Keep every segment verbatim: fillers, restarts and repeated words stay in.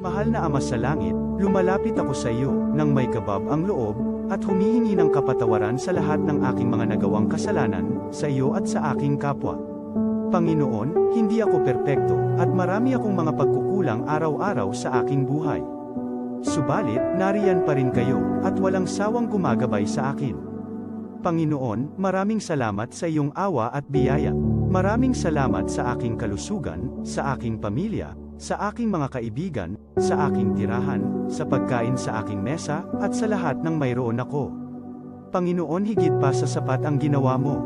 Mahal na Ama sa Langit, lumalapit ako sa iyo nang may kabab ang loob, at humihingi ng kapatawaran sa lahat ng aking mga nagawang kasalanan, sa iyo at sa aking kapwa. Panginoon, hindi ako perpekto, at marami akong mga pagkukulang araw-araw sa aking buhay. Subalit, nariyan pa rin kayo, at walang sawang gumagabay sa akin. Panginoon, maraming salamat sa iyong awa at biyaya. Maraming salamat sa aking kalusugan, sa aking pamilya, sa aking mga kaibigan, sa aking tirahan, sa pagkain sa aking mesa, at sa lahat ng mayroon ako. Panginoon, higit pa sa sapat ang ginawa mo.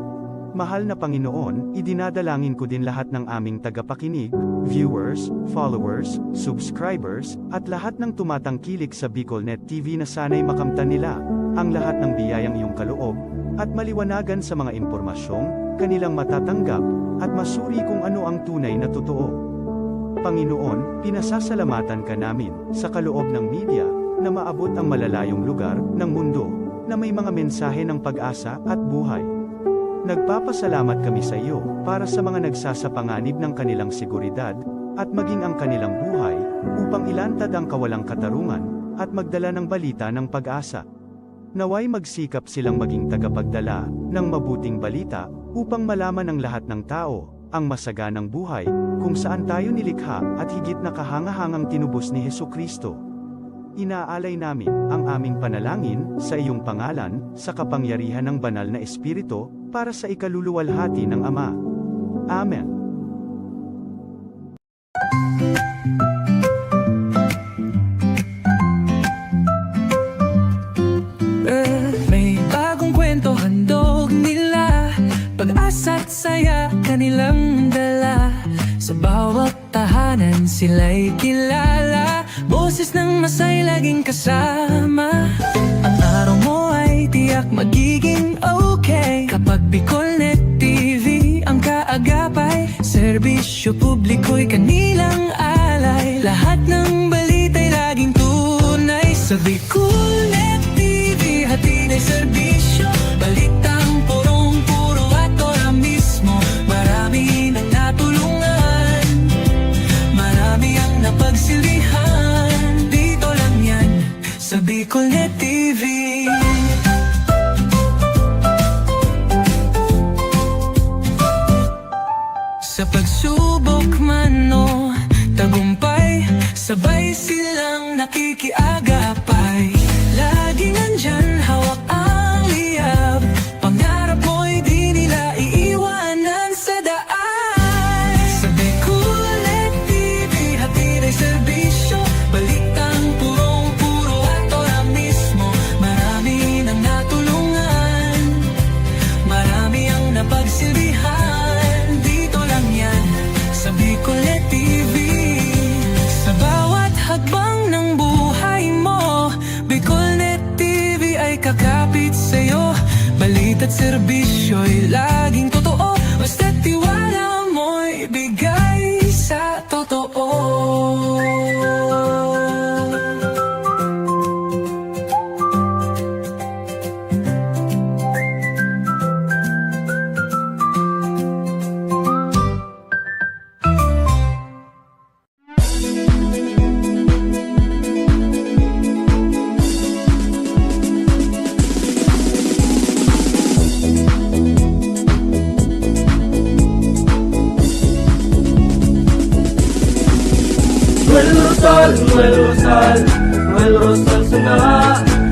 Mahal na Panginoon, idinadalangin ko din lahat ng aming tagapakinig, viewers, followers, subscribers, at lahat ng tumatangkilik sa BicolNet T V na sana'y makamtan nila ang lahat ng biyayang iyong kaloob at maliwanagan sa mga impormasyong kanilang matatanggap at masuri kung ano ang tunay na totoo. Panginoon, pinasasalamatan ka namin sa kaloob ng media na maabot ang malalayong lugar ng mundo na may mga mensahe ng pag-asa at buhay. Nagpapasalamat kami sa iyo para sa mga nagsasapanganib ng kanilang seguridad at maging ang kanilang buhay upang ilantad ang kawalang katarungan at magdala ng balita ng pag-asa. Nawa'y magsikap silang maging tagapagdala ng mabuting balita upang malaman ng lahat ng tao ang masaganang buhay kung saan tayo nilikha at higit na kahangahangang tinubos ni Jesu-Cristo. Inaalay namin ang aming panalangin sa iyong pangalan, sa kapangyarihan ng Banal na Espiritu, para sa ikaluluwalhati ng Ama. Amen. Eh, may bagong kwento handog nila, pag-asa't saya kanilang dala. Sa bawat tahanan sila'y kilala, boses ng masay laging kasama. Ang araw mo ay tiyak magiging okay kapag BicolNet T V ang kaagapay. Serbisyo publiko'y kanilang alay. Lahat ng balita'y laging tunay. Sa BicolNet T V, hatid ay serbisyo. Balitang purong-puro at ora mismo. Marami nang natulungan. Marami ang napagsilbihan. Dito lang yan, sa BicolNet T V. Sa pagsubok man o tagumpay, sabay silang nakikiagapay. Laging nandyan, hawak ang liyab. Pangarap mo'y di nila iiwanan sa daan. Sa BicolNet T V, hatid ay serbisyo. Balitang purong-puro at ora mismo. Marami nang natulungan. Marami ang napagsilbihan. Dito lang yan, sa BicolNet T V. Sa bawat hakbang ng buhay mo, BicolNet T V ay kakapit sa'yo. Balita't serbisyo'y laging totoo. Basta't tiwala mo'y bigay sa totoo. Noel Rosal, Noel Rosal, Noel Rosal sana.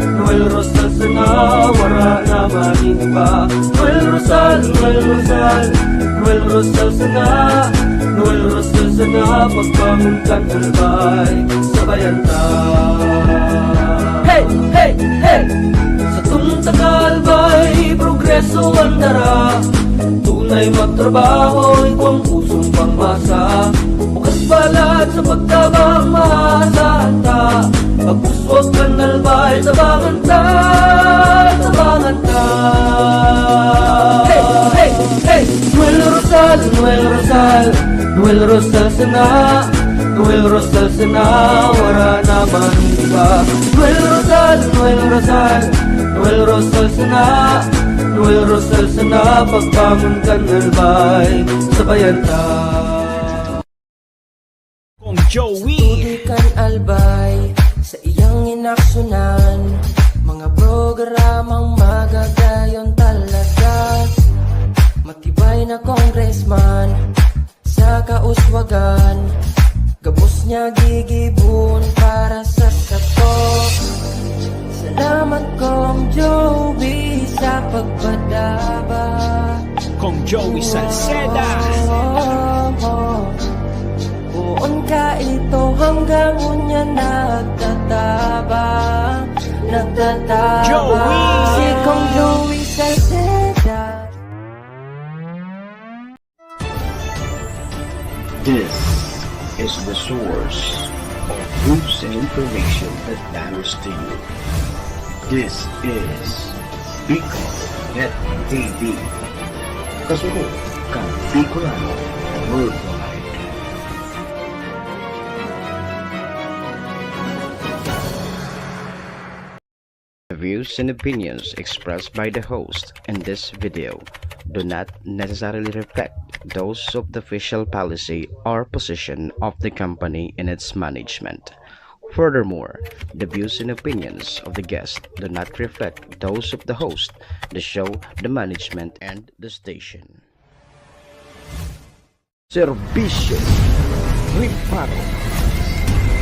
Noel Rosal sana, wara na magin iba. Noel Rosal, Noel Rosal, Noel Rosal sana. Noel Rosal sana, pagbangon kan Albay, sabayan ta. Hey! Hey! Hey! Satong taga Albay, progreso an dara. Tunay magtrabaho, igwang pusong pangmasa. Bukas balat sa pagtabang, maasahan ta. Pagpuswag kan Albay, tabangan ta, tabangan ta. Hey! Hey! Hey! Noel Rosal, Noel Rosal, Noel Rosal sana. Noel Rosal sana, wara na man iba. Noel Rosal, Noel Rosal, Noel Rosal sana, Noel Rosal sana, pagbangon kan albay, sabayan ta. Kong Joey. Tudoy kan albay sa iyang inaksyonan, mga programang magagayon talaga. Matibay na congressman, sa kauswagan, gabos niya gigibon para sa sato. Salamat, Kong Joey, sa pagpadaba. Kong Joey Salceda. Poon ka ito hanggang unya nagtataba, nagtataba. Joey. Si Kong Joey Salceda. This is the source of news and information that matters to you. This is Bicol Net T V. Kasunod kan Bicolano Worldwide. The views and opinions expressed by the host in this video do not necessarily reflect those of the official policy or position of the company and its management. Furthermore, the views and opinions of the guest do not reflect those of the host, the show, the management, and the station. Serbisyo, reparo.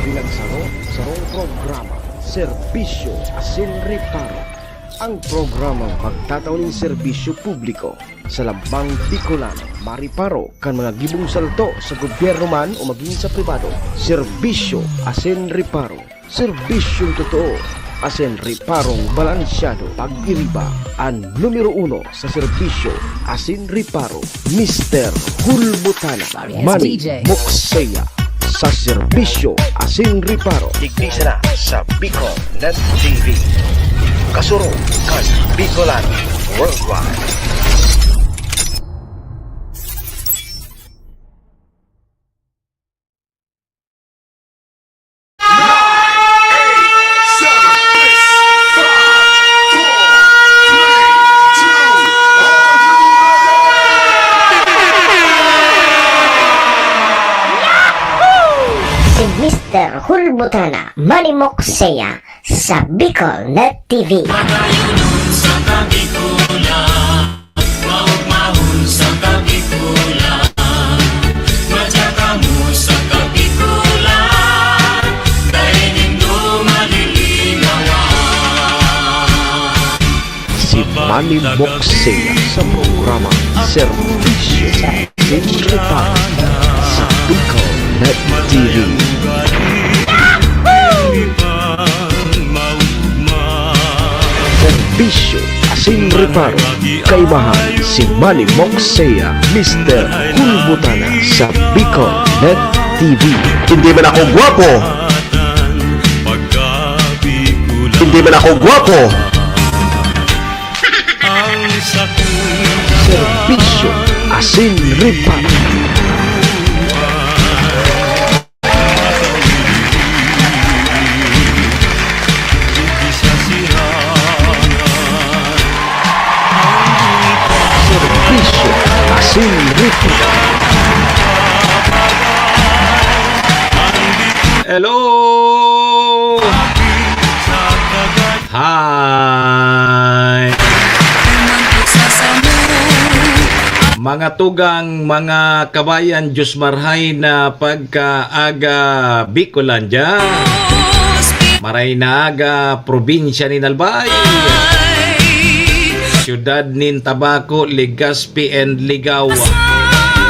Pinagsaro-sarong programa, serbisyo asin reparo. Ang programang magtatao nin serbisyo publiko sa lambang Bicolano, mareparo kan mga gibong salto sa gobyerno man o magin sa pribado. Serbisyo asin reparo. Serbisyong totoo asin reparong balansyado. Pag-iriba, an numero uno sa serbisyo asin reparo, Mister Hulbutana. Yes, Manny D J. Moksea sa serbisyo asin reparo. Digdi sana sa Bicol Net T V. Kasurog kan Bicolano Worldwide. Si Mister Hulbutana, Manny Moksea, sa Bicol Net T V. Matayon sa Kabikulan, maugmahon sa Kabikulan, madya kamo sa Kabikulan, dai nindo malilinawan. Si Manny Moksea sa programa Serbisyo. Reparo sa Bicol Net T V. Serbisyo asin reparo, kaimahan si Manny Moksea, Mister Hulbutana sa Bicol Net T V. Hindi man ako gwapo. Hindi man ako gwapo. Serbisyo asin reparo. Serbisyo asin reparo. Hello! Hi! Mga tugang, mga kabayan, Diyos marhay na pagkaaga, Bicolandia. Maray na aga, probinsya nin Albay. Siyudad nin Tabaco, Legazpi and Ligao.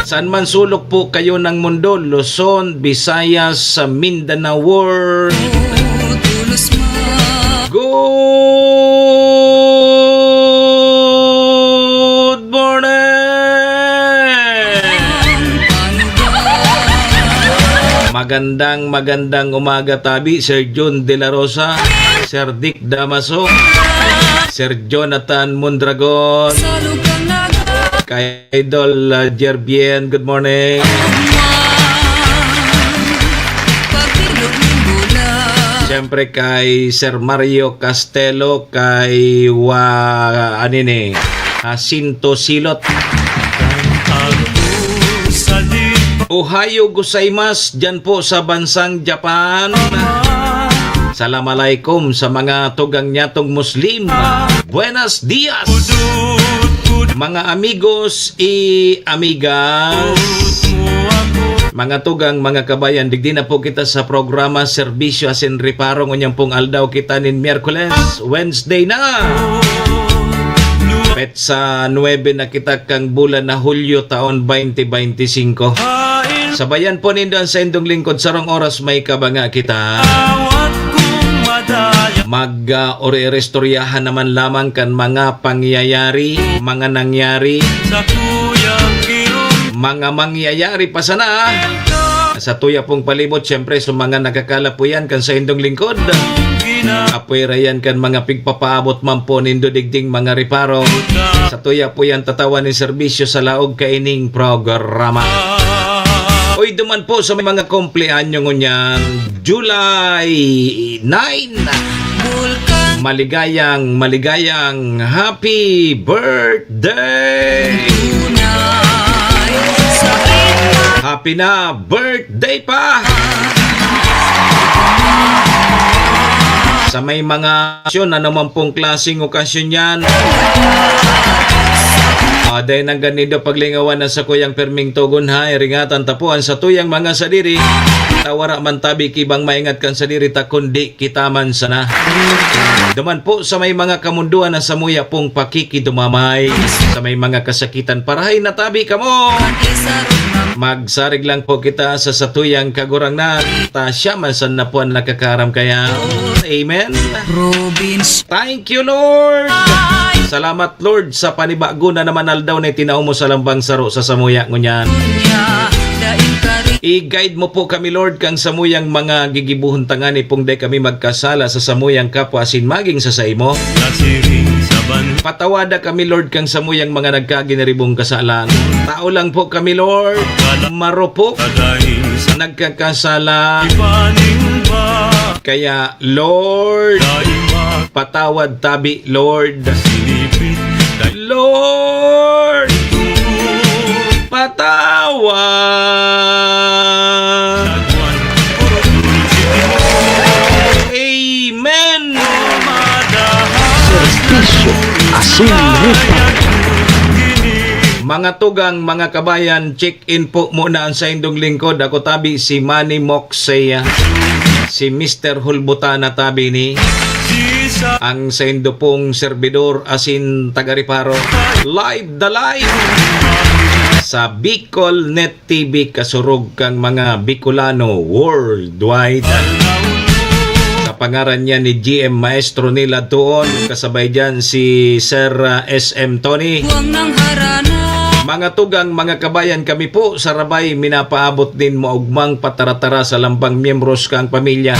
Saan man sulok po kayo ng mundo, Luzon, Visayas, sa Mindanao World. Good morning! Magandang, magandang umaga, tabi, Sir Jun De La Rosa, Sir Dick Damaso, Sir Jonathan Mondragon, kay Idol, uh, Jerbien, good morning. Siyempre kay Sir Mario Castelo, kay Wa-, ano ni, Jacinto Silot. Ohayo gozaimasu, dyan po sa bansang Japan. Salam alaikum sa mga tugang nyatong Muslim. Buenos dias, mga amigos y amigas. Mga tugang, mga kabayan, digdi na po kita sa programa Serbisyo asin Reparo. Ngunyan pong aldaw kita nin Miyerkules, Wednesday na. Petsa nuebe na kita kan bulan na Hulyo taon twenty twenty-five. Sabayan po nindo an saindong lingkod, sarong oras may kabanga kita. Mag, ah, ori-, oristoryahan naman lamang kan mga pangyayari, mga nangyari, mga mangyayari pa sana. Sa tuya pong palibot, siyempre, sa mga nakakalapuyan kan saindong lingkod. Apwera yan kan mga pigpapaabot man po nindo digding mga reparo. Sa tuya po yan tatawan ni serbisyo sa laog kaining programa. Oy, duman po sa may mga kumpleanyo ngunyan, July nine. Maligayang, maligayang happy birthday! Happy na birthday pa! Sa may mga okasyon, ano man pong klaseng okasyon yan. Ah, dai nanggad nindo paglingawan na sa kuyang pirming togon, ha, iringatan ta po an satuyang mga sadiri. Ta wara man tabi ki ibang maingat kan sadiri ta, kundi kita man sana. Duman po sa may mga kamundoan na samuya pong pakikidumamay, sa may mga kasakitan, parahay na tabi kamo. Magsarig lang po kita sa satuyang Kagurangnan, ta siya man sana po an nakakaaram kaiyan. Amen. Province. Thank you, Lord. Salamat, Lord, sa panibago na naman aldaw na itinao mo sa lambang saro sa samuya ngunyan. I-guide mo po kami, Lord, kan samuyang mga gigibohon tangani pong dai kami magkasala sa samuyang kapwa asin magin sa saimo. Nasiring sa ban- Patawada kami, Lord, kan samuyang mga nagkaginiribong kasalan. Tao lang po kami, Lord. Marupok. Kadaing sa Nagkakasala. Ibaning ba? Kaya, Lord, Dai ma- patawad tabi, Lord. Sinipit. Dai- Lord, patawad. Amen. Serbisyo asin reparo. Mga tugang, mga kabayan, check-in po muna ang saindong lingkod. Ako tabi si Manny Moxey, ah, si Mister Hulbutana tabi ni ang saindo pong serbidor asin taga-reparo. Live the live sa Bicol Net T V, kasurog kan mga Bicolano worldwide. Sa pangaran niya ni G M Maestro Nila Tuon, kasabay diyan si Sir, ah, S M Tony. Mga tugang, mga kabayan, kami po sa Rabay minapaabot nin maugmang pataratara sa lambang miyembros kang pamilya.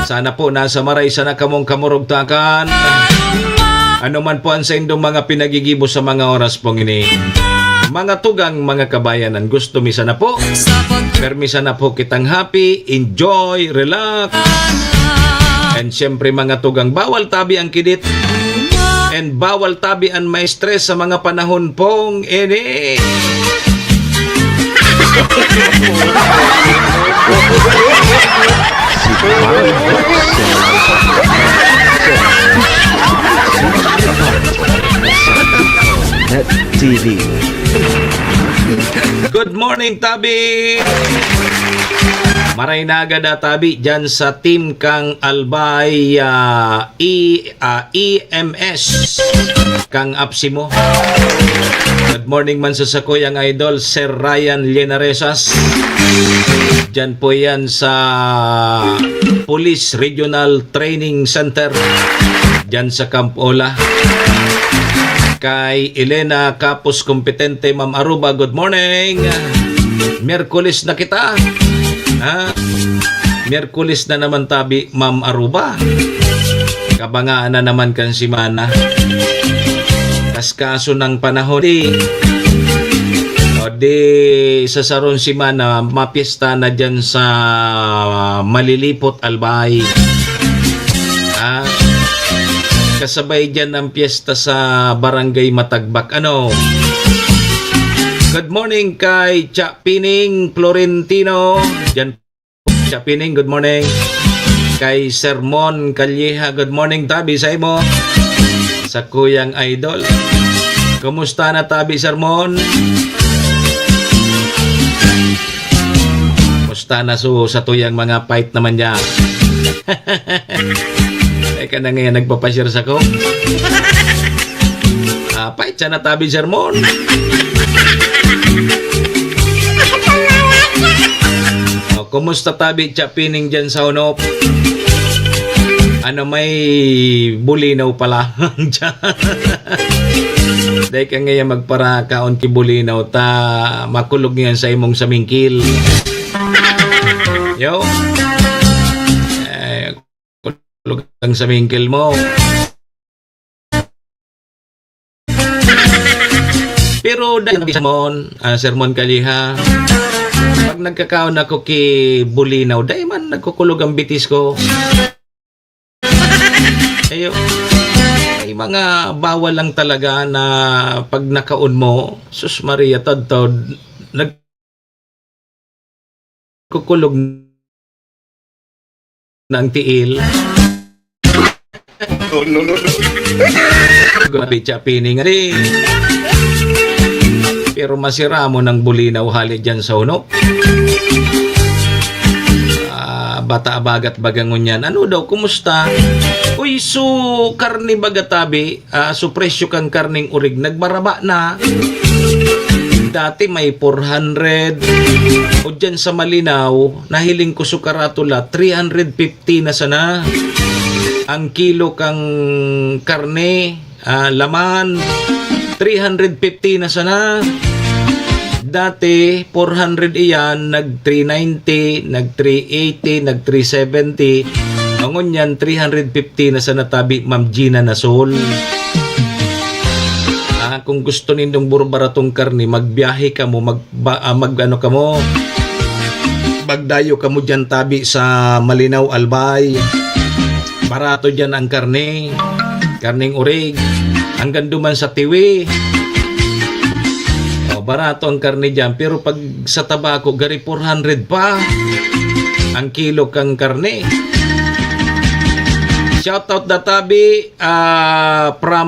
Sana po nasa maray sana kamong kamurugtakan. Ano man po ang saindong mga pinagigibo sa mga oras pong ini. Mga tugang, mga kabayan, an gusto mi sana po, permi sana po kitang happy, enjoy, relax. And siyempre, mga tugang, bawal tabi ang kidit. And bawal tabi an ma-stress sa mga panahon pong ini. Net T V. Good morning, tabi. Maray na agad, ah, tabi, dyan sa team kang Albay, ah, E, ah, E M S, kang Apsimo. Good morning man sa sakuyang idol, Sir Ryan Linaresas. Dyan po yan sa Police Regional Training Center, dyan sa Camp Ola. Kay Elena Capos Competente, Ma'am Aruba, good morning. Miyerkules na kita. Ha? Miyerkules na naman tabi, Ma'am Aruba. Kabangaan na naman kan semana. Kaskaso ng panahon, di. O di, sa sarong semana, mapiyesta na dyan sa Malilipot, Albay. Ah, kasabay dyan ang piyesta sa Barangay Matagbak. Ano? Good morning kay Cha Pining Florentino. Dyan, Cha Pining, good morning. Kay Sermon Calleja, good morning, tabi sa imo. Sa kuyang idol. Kumusta na, tabi, Sermon? Kumusta na su-, sa tuyang mga fight naman dyan? Teka na ngayon, nagpapashare sa ko. Ah, fight siya na, tabi, Sermon. O, kumusta, tabi, Cha Pining dyan sa Honop? Ano, may bulinaw pala. Dahil ka ngayon magparakaon ki bulinaw, ta makulog yan sa imong samingkil. Yo. Eh, kulog ang samingkil mo. Pero dahil ang sermon, ah, Sermon Calleja, pag nagkakaon ako ki bulinaw, dahil man nagkukulog ang bitis ko. Ayo. May mga bawal lang talaga na pag nakaon mo, sus Maria, tadtad, nagkukulog na ang tiil. No, no, no, no. Grabe, Cha Pining, ari. Pero masira mo ng bulinaw hali dyan sa Honop. Ah, bata bagat baga ngunyan. Ano daw, kumusta? Uy, so, karne baga tabi, ah, so presyo kang karneng urig, nagbaraba na. Dati may four hundred. O dyan sa Malinaw, nahiling ko so karatula, three hundred fifty na sana. Ang kilo kang karne, ah, laman, three hundred fifty na sana. Dati, four hundred iyan, nag three ninety, nag three eighty, nag three seventy. Ngunyan, three hundred fifty na sana tabi, Ma'am Gina Nasol. Ah, kung gusto nindong burbaratong karne, magbiyahe kamo, mag-, ba-, ah, mag-ano kamo, magdayo kamo dyan tabi sa Malinaw, Albay. Barato dyan ang karne. Karneng urig. Hanggang duman sa Tiwi. O, barato ang karne dyan. Pero pag sa Tabaco, gari four hundred pa ang kilo kang karne. Shout out da tabi, ah, from,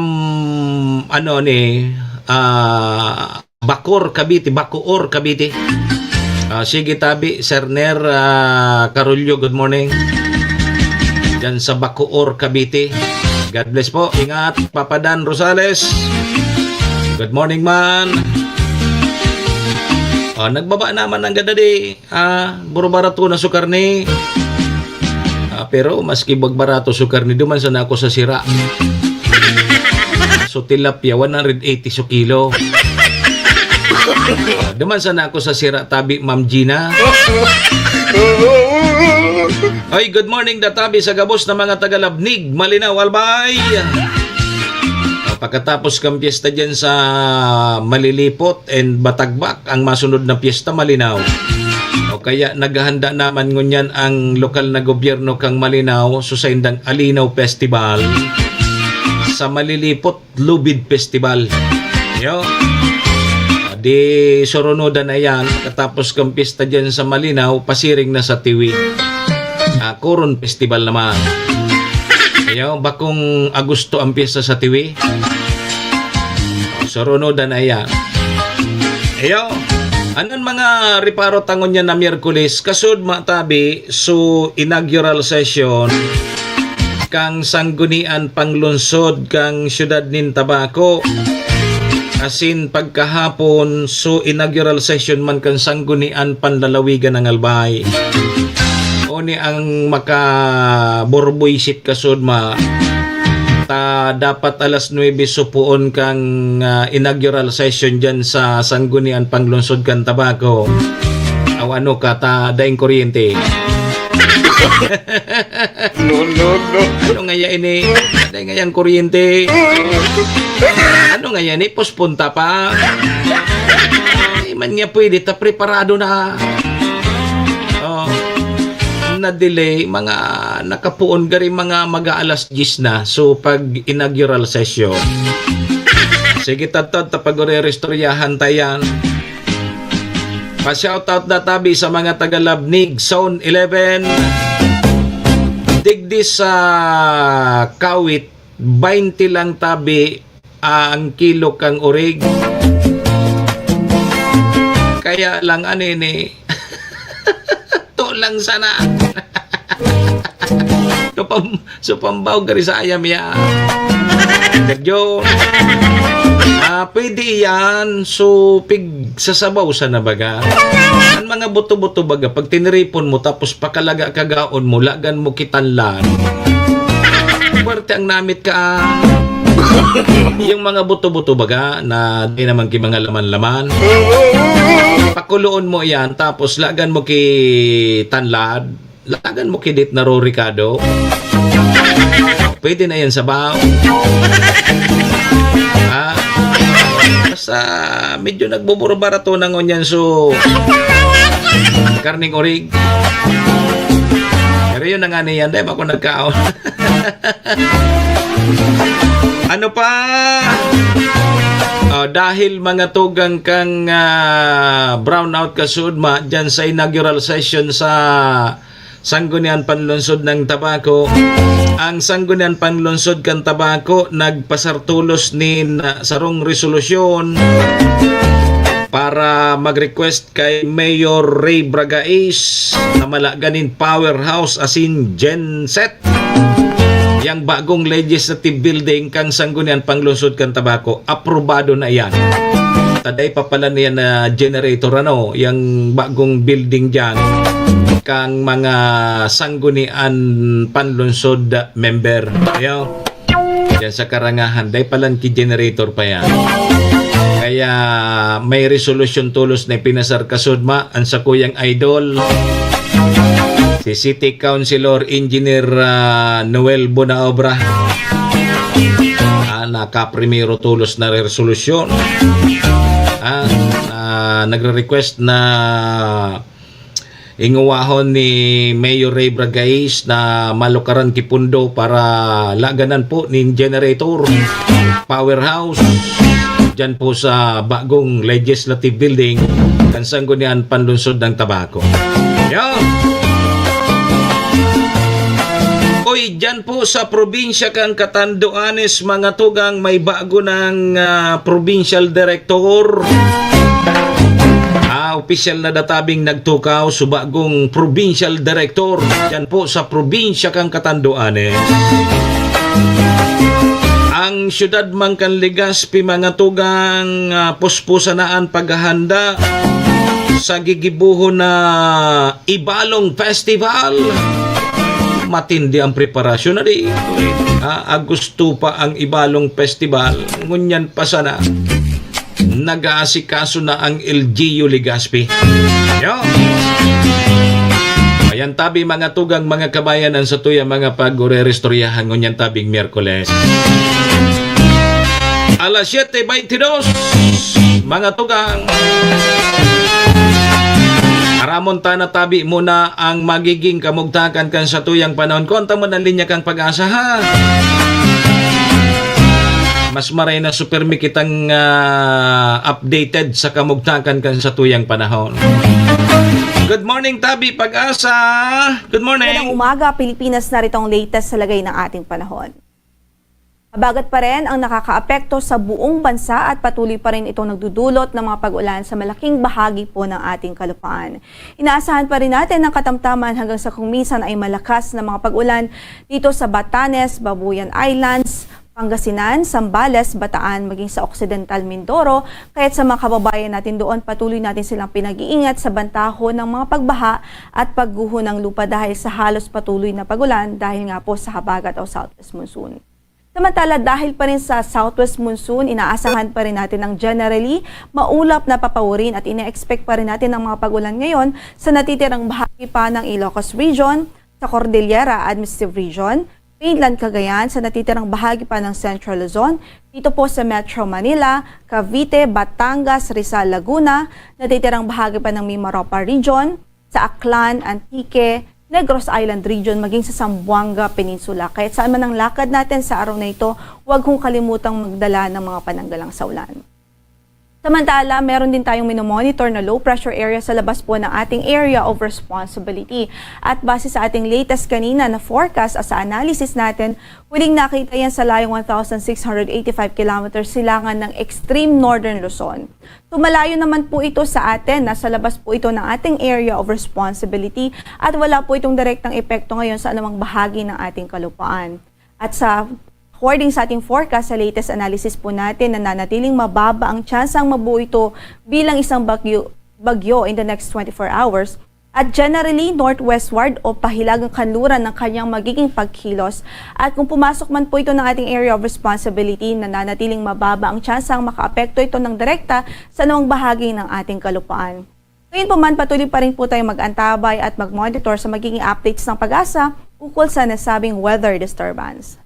ano ni, ah, Bacoor, Cavite, Bacoor, Cavite. Ah, sige, tabi, Sir Ner, ah, Carullo, good morning. Diyan sa Bacoor, Cavite. God bless po. Ingat, Papa Dan Rosales. Good morning, man. Oh, nagbaba naman ang gadadi. Ah, buro barato na so karne. Ah, pero maski bag barato so karne, duman sana ako sa sira. So, tilapia, one hundred eighty so kilo. Ah, duman sana ako sa sira, tabi, Ma'am Gina. Oy, good morning, da tabi sa gabos na mga tagalabnig, Malinaw, Albay. Ah, pagkatapos kang piyesta dyan sa Malilipot and Batagbak, ang masunod na piyesta, Malinaw. O kaya naghahanda naman ngunyan ang lokal na gobyerno kang Malinaw, so sa indang Alinaw Festival sa Malilipot, Lubid Festival. Yo. Di surunodan na yan, katapos kang piyesta dyan sa Malinaw, pasiring na sa Tiwi. Ah, Coron Festival naman. Yo, bakong Agosto ang piyesta sa Tiwi. Surunodan na yan. Iyo, anon mga reparo ta ngunyan na Miyerkules, kasud matabi, so inaugural session kang Sanggunian Panglungsod kang Siyudad nin Tabaco. Asin pagkahapon, so inaugural session man kan Sanggunian Panlalawigan ng Albay. Oni ang makaburbuisit kasud ma, ta dapat alas nuebe supoon kang, ah, inaugural session dyan sa Sanggunian Panglungsod kan Tabaco. Aw ano ka, ta daing kuryente. No, no, no. Ano ngaya ini? Dai ngayang kuryente. Ano ngaya ini? Puspon ta pa. Ay, man nga pwede ta preparado na. Oh. na-delay, mga nakapoon gari mga mag-aalas diyes na. So, pag inaugural session. Sige, tadtad, ta pag-ureristoryahan ta yan. Pa-shoutout na tabi sa mga taga Labnig, Zone eleven. Digdi sa Kawit, baynte lang tabi ang kilo kang orig. Kaya lang, ano ini? To lang sana. So, pam-, so, pambaw gari sa ayam ya. Medyo, ah, pwede yan. So, pig sasabaw sana baga. Ang mga buto-buto baga, pag tiniripon mo, tapos pakalaga kagaon mo, lagan mo kitanlan. Puwerte ang namit ka. Yung mga buto-buto baga, na di naman ki mga laman-laman. Pakuloon mo yan, tapos lagan mo ki tanlad. Lagan mo ki dit narurikado. Pwede na yan sabaw. Ha? Basta medyo nagbuburbarato na ngunyan, so, karning orig. Pero yun na nga niyan, dahil ako nagkaon. Ano pa? Oh, dahil mga tugang kang, ah, brownout ka sudma dyan sa inaugural session sa Sanggunian Panlungsod ng Tabaco. Ang Sanggunian Panlungsod kan Tabaco nagpasartulos nin, ah, sarong resolusyon para mag-request kay Mayor Ray Bragais na malagan nin powerhouse asin genset. Yang bagong legislative building kan Sanggunian Panlungsod kan Tabaco, aprobado na iyan. Taday pa pala niya na generator, ano, yang bagong building diyan kang mga Sanggunian Panlungsod member. Ayo. Diyan sa Karangahan, day palan ki generator pa yan. Kaya may resolusyon tolos na ipinasar kasudma ang sakuyang idol, si City Councilor Engineer, ah, Noel Bonaobra. Ah, nakaprimero tolos na resolusyon. Ah, ah, nagre-request na inguwahon ni Mayor Ray Bragais na malukaran ki pundo para laganan po nin generator, powerhouse, dyan po sa bagong legislative building kan Sanggunian Panlungsod ng Tabaco. Yan. Uy, dyan po sa probinsya kan Catanduanes, mga tugang, may bago ng, ah, provincial director. Ah, opisyal na databing nagtukaw sa bagong provincial director dyan po sa probinsya kan Catanduanes. Ang siyudad man kan Legazpi, mga tugang, ah, puspusan na an paghahanda sa gigibohon na Ibalong Festival. Matindi ang preparasyon na di. Ah, Agosto pa ang Ibalong Festival. Ngunyan pa sana, nag-aasikaso na ang L G U Legazpi. Yo. Ayan tabi, mga tugang, mga kabayan, ang satuya mga pag-ureristoryahan ngunyan tabing Miyerkules. Alas siyete beintidos, mga tugang. Aramon ta na tabi muna ang magiging kamugtakan kan satuyang panahon. Konta mo na linya kang Pag-asa, ha? Mas maray na super mi kitang, ah, updated sa kamugtakan kan satuyang panahon. Good morning, tabi Pag-asa. Good morning. Magandang umaga, Pilipinas. Narito ang latest sa lagay ng ating panahon. Habagat pa rin ang nakakaapekto sa buong bansa at patuloy pa rin itong nagdudulot ng mga pag-ulan sa malaking bahagi po ng ating kalupaan. Inaasahan pa rin natin ang katamtaman hanggang sa kung minsan ay malakas na mga pag-ulan dito sa Batanes, Babuyan Islands, Pangasinan, Zambales, Bataan, maging sa Occidental Mindoro, kaya't sa mga kababayan natin doon, patuloy natin silang pinag-iingat sa bantahon ng mga pagbaha at pagguho ng lupa dahil sa halos patuloy na pag-ulan dahil nga po sa habagat o southwest monsoon. Samantala, dahil pa rin sa southwest monsoon, inaasahan pa rin natin ang generally maulap na papawirin at ina-expect pa rin natin ang mga pag-ulan ngayon sa natitirang bahagi pa ng Ilocos Region, sa Cordillera Administrative Region, Mainland Cagayan, sa natitirang bahagi pa ng Central Luzon, dito po sa Metro Manila, Cavite, Batangas, Rizal, Laguna, natitirang bahagi pa ng Mimaropa Region, sa Aklan, Antique, Negros Island Region, maging sa Zamboanga Peninsula. Kaya't saan man ang lakad natin sa araw na ito, huwag hong kalimutang magdala ng mga pananggalang saulan. Samantala, meron din tayong minomonitor na low pressure area sa labas po ng ating area of responsibility. At base sa ating latest kanina na forecast at sa analysis natin, huling nakita yan sa layong one thousand six hundred eighty-five kilometers silangan ng extreme northern Luzon. So, malayo naman po ito sa atin. Nasa labas po ito ng ating area of responsibility at wala po itong direktang epekto ngayon sa anumang bahagi ng ating kalupaan. At sa, according sa ating forecast, sa latest analysis po natin, nananatiling mababa ang tsansang mabuo ito bilang isang bagyo, bagyo in the next twenty-four hours. At generally, northwestward o pahilagang kanluran ng kanyang magiging pagkilos. At kung pumasok man po ito ng ating area of responsibility, nananatiling mababa ang tsansang makaapekto ito ng direkta sa anumang bahagi ng ating kalupaan. Ngayon po man, patuloy pa rin po tayong mag-antabay at mag-monitor sa magiging updates ng PAGASA ukol sa nasabing weather disturbance.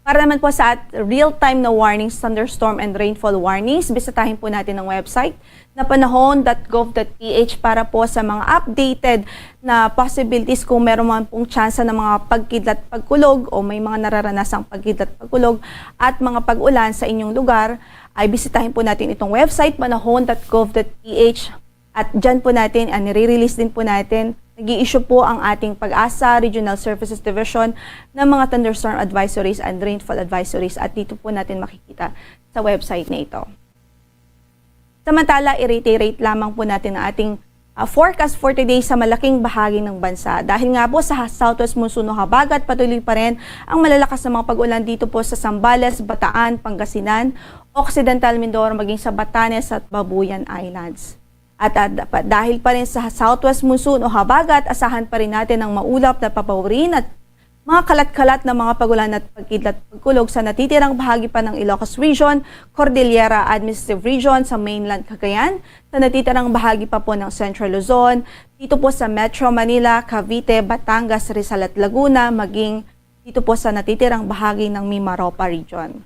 Para naman po sa at-, real-time na warnings, thunderstorm and rainfall warnings, bisitahin po natin ang website na panahon dot gov dot ph para po sa mga updated na possibilities kung meron man pong tsansa ng mga pagkidlat pagkulog o may mga nararanasang pagkidlat pagkulog at mga pag-ulan sa inyong lugar, ay bisitahin po natin itong website, panahon dot gov dot ph. At dyan po natin, ah, nire-release din po natin, nag-i-issue po ang ating PAGASA Regional Services Division ng mga thunderstorm advisories and rainfall advisories. At dito po natin makikita sa website na ito. Samantala, i-reiterate lamang po natin ang ating, ah, forecast for today sa malaking bahagi ng bansa. Dahil nga po sa ha-, southwest monsoon o habagat, patuloy pa rin ang malalakas na mga pag-ulan dito po sa Zambales, Bataan, Pangasinan, Occidental Mindoro, maging sa Batanes at Babuyan Islands. At, ah, da-, pa-, dahil pa rin sa southwest monsoon o habagat, asahan pa rin natin ang maulap na papawirin at mga kalat-kalat na mga pag-ulan at pagkidlat pagkulog sa natitirang bahagi pa ng Ilocos Region, Cordillera Administrative Region, sa mainland Cagayan, sa natitirang bahagi pa po ng Central Luzon, dito po sa Metro Manila, Cavite, Batangas, Rizal at Laguna, maging dito po sa natitirang bahagi ng Mimaropa Region.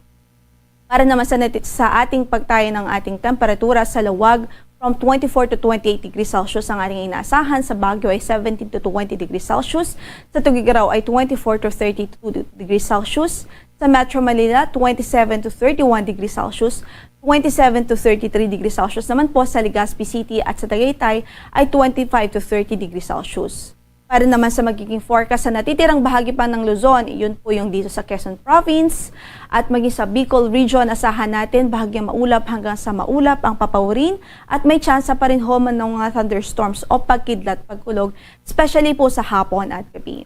Para naman sa nati-, sa ating pagtayo ng ating temperatura sa lawag, from twenty-four to twenty-eight degrees Celsius ang ating inaasahan, sa Baguio ay seventeen to twenty degrees Celsius, sa Tuguegarao ay twenty-four to thirty-two degrees Celsius, sa Metro Manila, twenty-seven to thirty-one degrees Celsius, twenty-seven to thirty-three degrees Celsius naman po sa Legazpi City at sa Tagaytay ay twenty-five to thirty degrees Celsius. Para naman sa magiging forecast sa natitirang bahagi pa ng Luzon, yun po yung dito sa Quezon Province at maging sa Bicol Region, asahan natin bahagyang maulap hanggang sa maulap ang papawirin at may tsansa pa rin ho man ng mga thunderstorms o pagkidlat pagkulog, especially po sa hapon at gabi.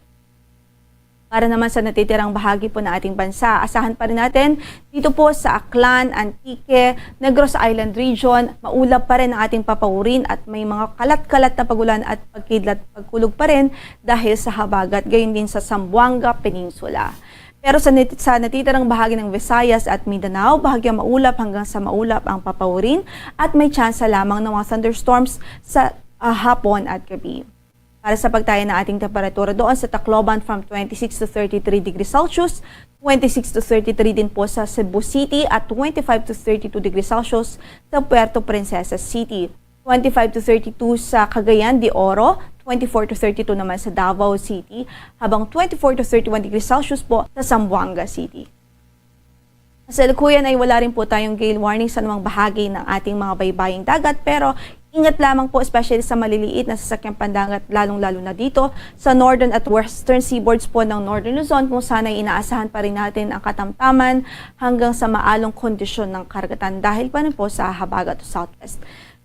Para naman sa natitirang bahagi po ng ating bansa, asahan pa rin natin dito po sa Aklan, Antique, Negros Island Region, maulap pa rin ang ating papawirin at may mga kalat-kalat na pagulan at pagkidlat pagkulog pa rin dahil sa habagat, gayon din sa Zamboanga Peninsula. Pero sa nit-, sa natitirang bahagi ng Visayas at Mindanao, bahagyang maulap hanggang sa maulap ang papawirin at may tsansa lamang ng mga thunderstorms sa, ah, hapon at gabi. Para sa pagtayo ng ating temperatura doon sa Tacloban, from twenty-six to thirty-three degrees Celsius, twenty-six to thirty-three din po sa Cebu City at twenty-five to thirty-two degrees Celsius sa Puerto Princesa City, twenty-five to thirty-two sa Cagayan de Oro, twenty-four to thirty-two naman sa Davao City, habang twenty-four to thirty-one degrees Celsius po sa Zamboanga City. Kasalukuyan ay wala rin po tayong gale warning sa anumang bahagi ng ating mga baybaying dagat, pero ingat lamang po, especially sa maliliit na sasakyang pandagat, lalong-lalo na dito sa northern at western seaboards po ng Northern Luzon, kung saan ay inaasahan pa rin natin ang katamtaman hanggang sa maalong kondisyon ng karagatan dahil pa rin po sa habagat o southwest.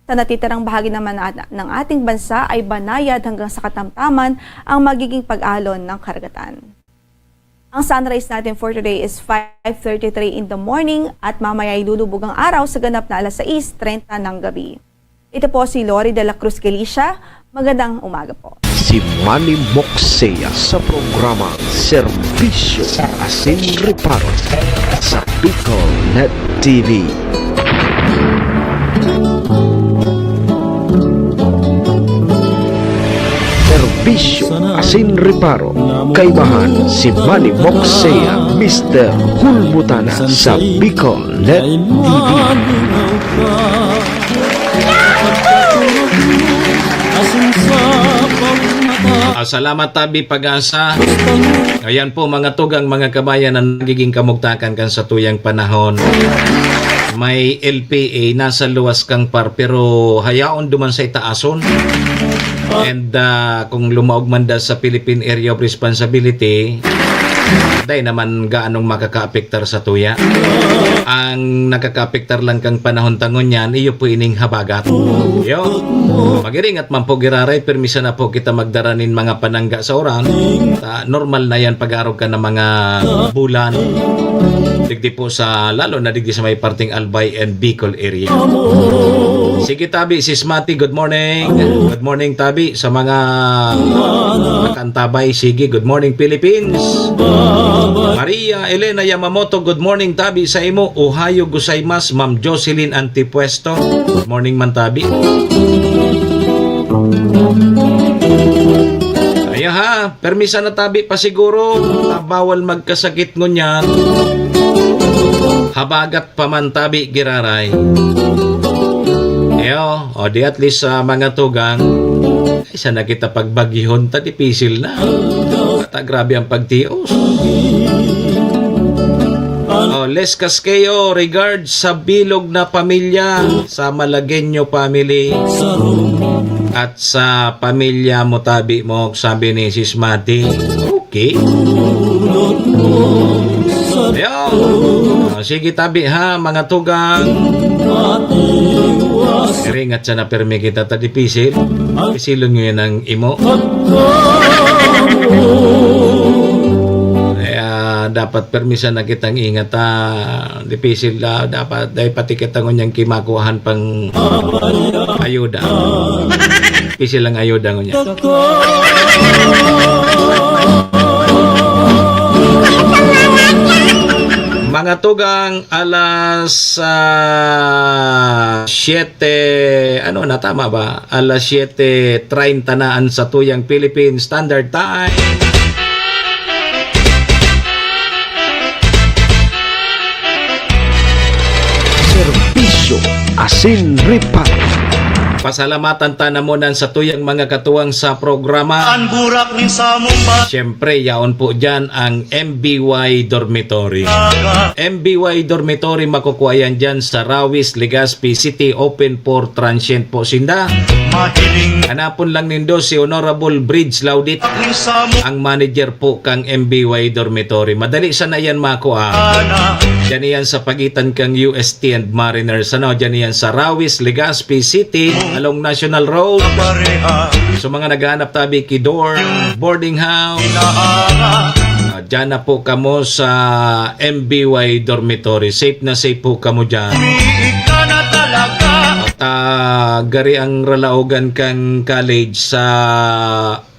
Sa natitirang bahagi naman na-, ng ating bansa ay banayad hanggang sa katamtaman ang magiging pag-alon ng karagatan. Ang sunrise natin for today is five thirty-three in the morning at mamaya ay lulubog ang araw sa ganap na alas sais treinta ng gabi. Ito po si Lori de la Cruz Galicia. Magandang umaga po. Si Manny Moxea sa programa Serbisyo Asin Reparo sa Bicol Net T V. Serbisyo asin reparo, kaibahan si Manny Moxea, Mister Hulmutana sa Bicol Net T V. Salamat, Tabi Pag-asa. Ayan po, mga tugang, mga kabayan, ang nagiging kamugtakan kan satuyang panahon. May L P A, nasa luwas kang par, pero hayaon duman sa itaason. And, ah, kung lumaog man da sa Philippine Area of Responsibility, dai naman gaanong makakaapektar sa tuya. Ang nakakaapektar lang kang panahon ta ngunyan, iyo po ining habagat. Yo. Mag-iringat man po, giraray, permisa na po kita magdara nin mga panangga sa uran. Ta, normal na yan pag-arog ka ng mga bulan. Digdi po sa, lalo na digdi sa may parting Albay and Bicol area. Sige, Tabi, Sis Mati, good morning. Good morning, Tabi, sa mga nakantabay. Sige, good morning, Philippines. Maria Elena Yamamoto, good morning, Tabi, sa imo. Ohayo gozaimasu, Ma'am Jocelyn Antipuesto. Good morning man, Tabi. Ayaha, permisa na, Tabi, pa siguro. Ta bawal magkasakit ngunyan. Habagat pa man, Tabi, giraray. Iyo, o di at least sa mga tugang, ay, sana kita pagbagyihon ta, dipisil na. Ta grabe ang pagtios. O, Les Casqueo, regards sa bilog na pamilya, sa Malagueño family, at sa pamilya mo, Tabi mo, sabi ni Sis Mati. Okay. Ayan. O, sige, Tabi, ha, mga tugang. Ringat sana, permi kita, ta dipisil. Pisilon ngunyan ang imo. Kaya dapat permisan na kitang ingat, ah, dipisil na dapat dahil pati kita ngunyan kimakuhaan pang ayuda. Dipisil ang ayuda ngunyan. Mga tugang, alas, ah, siyete, ano na, tama ba? Alas siyete treinta na ang satuyang Philippine Standard Time. Serbisyo asin reparo. Pasalamatan ta na muna ang satuyang mga katuwang sa programa. An burak nin samong ba- Siyempre, yaon po dyan ang M B Y Dormitory. M B Y Dormitory, makukuha yan dyan sa Rawis, Legazpi City, open for transient po sinda. Mahiling Hanapon lang nindo si Honorable Bridge Laudit, ang manager po kang M B Y Dormitory. Madali sana yan makuha. Diyan yan sa pagitan kang U S T and Mariners. Ano, diyan yan sa Rawis, Legazpi City, along National Road. So, mga naghahanap tabi ki dorm, boarding house, ah, diyan na po kamo sa M B Y Dormitory. Safe na safe po kamo diyan. At, ah, gari ang ralaogan kang college sa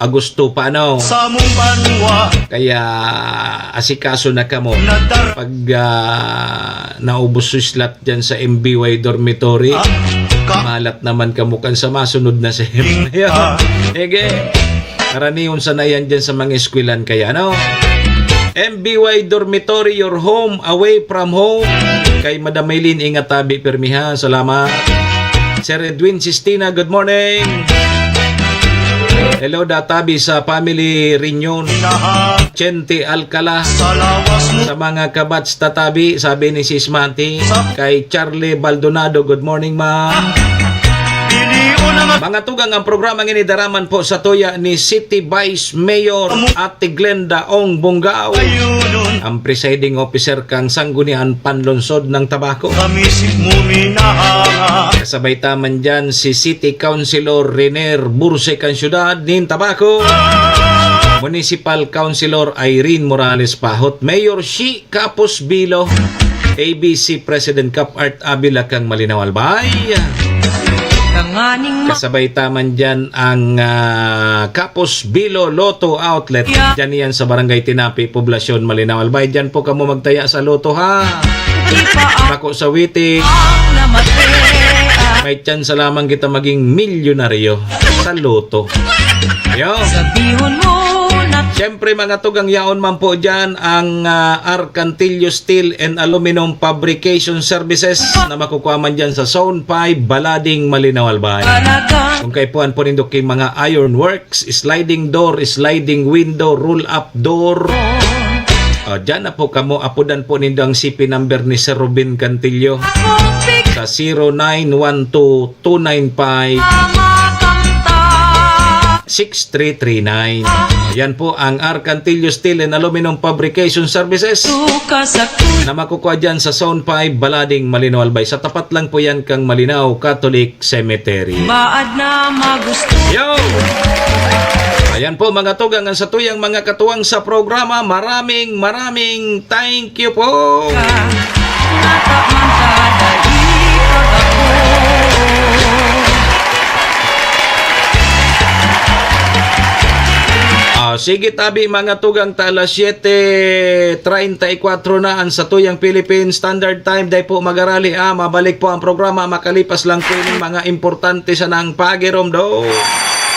Agosto pa, ano? Samong banwa. Kaya asikaso na kamo. Pag, ah, naubos yung slot dyan sa M B Y dormitory, ah, ka- malat naman kamo kan sa masunod na sem. Sige. Karaniwan sana yan dyan sa mga eskwelahan kaya, ano? M B Y Dormitory, your home away from home. Kay Madam Maylene, ingat tabi, pirmi ha. Salamat. Sir Edwin Sistina, good morning. Hello, databi sa family reunion. Chente Alcala. Sa mga kabats tatabi, sabi ni Sis Manti. Kay Charlie Baldonado, good morning, ma. Mga tugang, ang programang ini daraman po sa tuya ni City Vice Mayor Ate Glenda Ong Bongao, ang presiding officer kang Sanggunian Panlungsod ng Tabaco. Kasabay ta man dyan si City Councilor Renier Burse kan siyudad nin Tabaco, Municipal Councilor Irene Morales Pahot, Mayor Shi Kapos Bilo, A B C President Cap Art Avila kang Malinao, Albay. Tanganing ma- Kasabay ta man dyan ang, ah, Kapos Bilo Lotto Outlet. Yeah. Dyan yan sa Barangay Tinapi, Poblacion, Malinao, Albay. Dyan po kamo magtaya sa Lotto, ha? Di pa ang Bako sa Witi. Ang namatay, ah. May tsansa lamang kita maging milyonaryo sa Lotto. Yo. Sabihon mo na Siyempre, mga tugang, yaon man po dyan ang, ah, Arcantillo Steel and Aluminum Fabrication Services na makukuha man dyan sa Zone five, Balading, Malinao, Albay. Kung kaipuhan po nindo ki mga ironworks, sliding door, sliding window, roll-up door, ah, dyan na po kamo. Apodan po nindo ang C P number ni Sir Ruben Cantillo sa zero nine one two two nine five six three three nine. Yan po ang Arcantillo Steel and Aluminum Fabrication Services na makukuha dyan sa Zone five, Balading, Malinao, Albay. Sa tapat lang po yan kang Malinao Catholic Cemetery. Maad na magusto. Yo! Ayan po, mga tugang, ang satuyang mga katuwang sa programa. Maraming, maraming thank you po. Nata man ka dai pag-ako. Ah, sige tabi, mga tugang, ta alas siyete treinta y cuatro na ang satuyang Philippine Standard Time. Dai po magarali, ah, mabalik po ang programa makalipas lang po yung mga importante sa nang pagiromdom.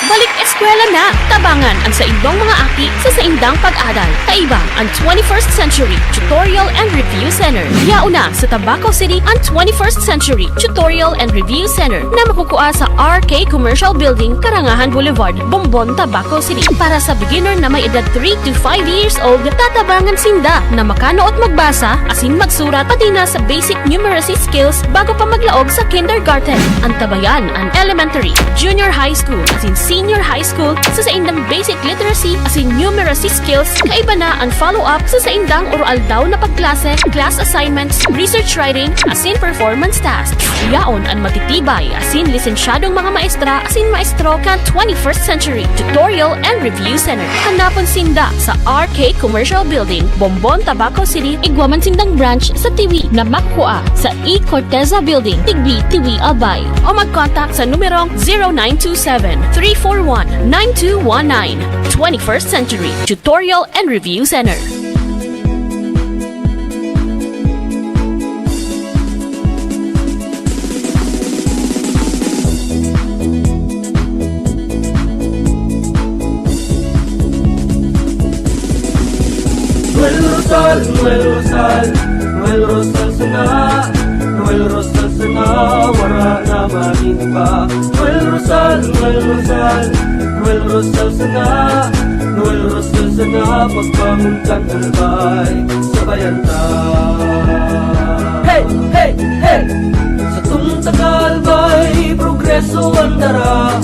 Balik eskwela na! Tabangan ang saindong mga aki sa saindang pag-aral. Kaiba ang twenty-first Century Tutorial and Review Center. Yaon na sa Tabaco City ang twenty-first Century Tutorial and Review Center na makukuha sa R K Commercial Building, Karangahan Boulevard, Bombon, Tabaco City. Para sa beginner na may edad three to five years old, tatabangan sinda na makanood magbasa asin magsurat, pati na sa basic numeracy skills bago pa maglaog sa kindergarten. Antabayan an elementary, junior high school, asin senior high school sa saindang basic literacy asin numeracy skills. Kaiba na an follow-up sa saindang oro-aldaw na pagklase, class assignments, research writing, asin performance tasks. Yaon an matitibay asin lisensyadong mga maestra asin maestro kan twenty-first Century Tutorial and Review Center. Hanapon sinda sa R K Commercial Building, Bombon, Tabaco City. Igwa man sindang branch sa Tiwi na makukua sa E Corteza Building, Tigbi, Tiwi, Albay. O mag-contact sa numerong zero nine two seven, three four one, nine two one nine. Twenty-first Century Tutorial and Review Center. Noel Rosal, Noel Rosal, Noel Rosal sana, Noel Rosal sana, wara na man iba. Noel Rosal, Noel Rosal, Noel Rosal sana, Noel Rosal sana, pagbangon kan Albay, sabayan ta. Hey, hey, hey! Satong taga Albay, progreso an dara.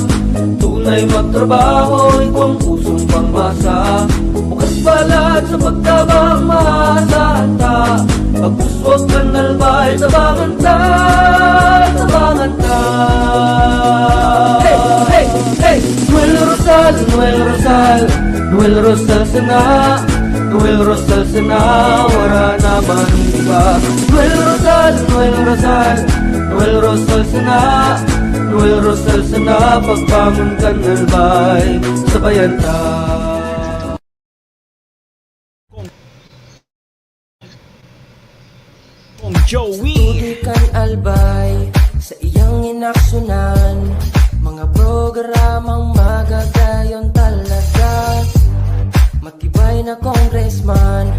Tunay magtrabaho, igwang pusong pangmasa. Bukas palad sa pagtabang, maasahan ta. Pagpuswag kan Albay, tabangan ta, tabangan ta. Hey, hey, hey! Noel Rosal, Noel Rosal, Noel Rosal sana, Noel Rosal sana, wara na man iba. Noel Rosal, Noel Rosal, Noel Rosal sana, Noel Rosal sana, pagbangon kan Albay, sabayan ta. Kong Joey. Tubig kan Albay sa iyang inaksunan, mga programang magagayon talaga. Matibay na congressman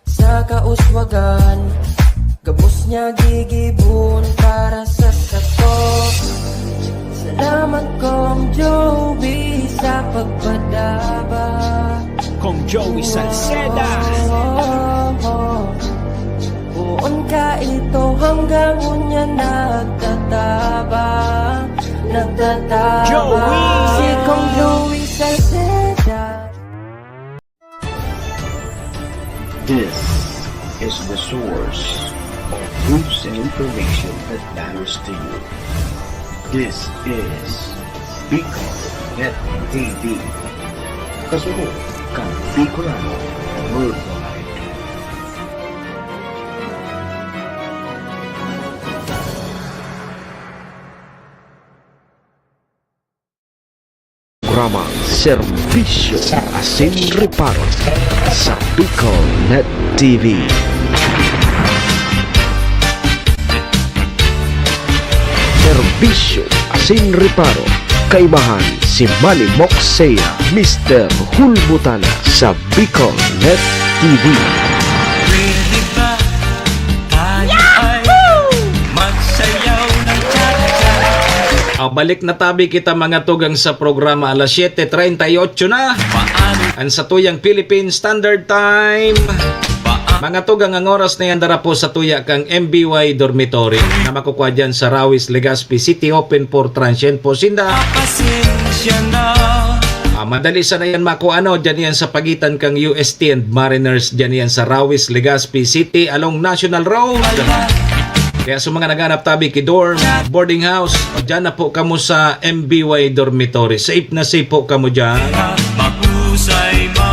sa kauswagan, gabos niya gigibon para sa sato. Salamat, Kong Joey, sa pagpadaba. Kong Joey Salceda. Poon ka ito hanggang unya nagtatabang, nagtatabang. Joey! Si Kong Joey Salceda. This is the source of news and information that matters to you. This is Bicol Net T V. Kasunod kan Bicolano Worldwide. Programa Serbisyo asin Reparo sa Bicol Net T V. Serbisyo asin Reparo kaibahan, si Manny Moxea, Mister Hulbutana sa Bicol Net T V. Pwede ba tayo ay magsayaw ng cha-cha-cha? Ah, balik na tabi kita, mga tugang, sa programa. Alas siyete treinta y ocho na. Paano? Ang satuyang Philippine Standard Time. Mga tugang, ang oras na yan dara po sa tuya kang M B Y Dormitory na makukwa dyan sa Rawis, Legazpi City, open for transient po sinda. Pasensya na. Ah, madali sana yan makuha, ano, dyan yan sa pagitan kang U S T and Mariners, dyan yan sa Rawis, Legazpi City, along National Road. Kaya sa mga naghanap tabi ki dorm, boarding house, dyan na po kamo sa M B Y Dormitory. Safe na safe po kamo dyan.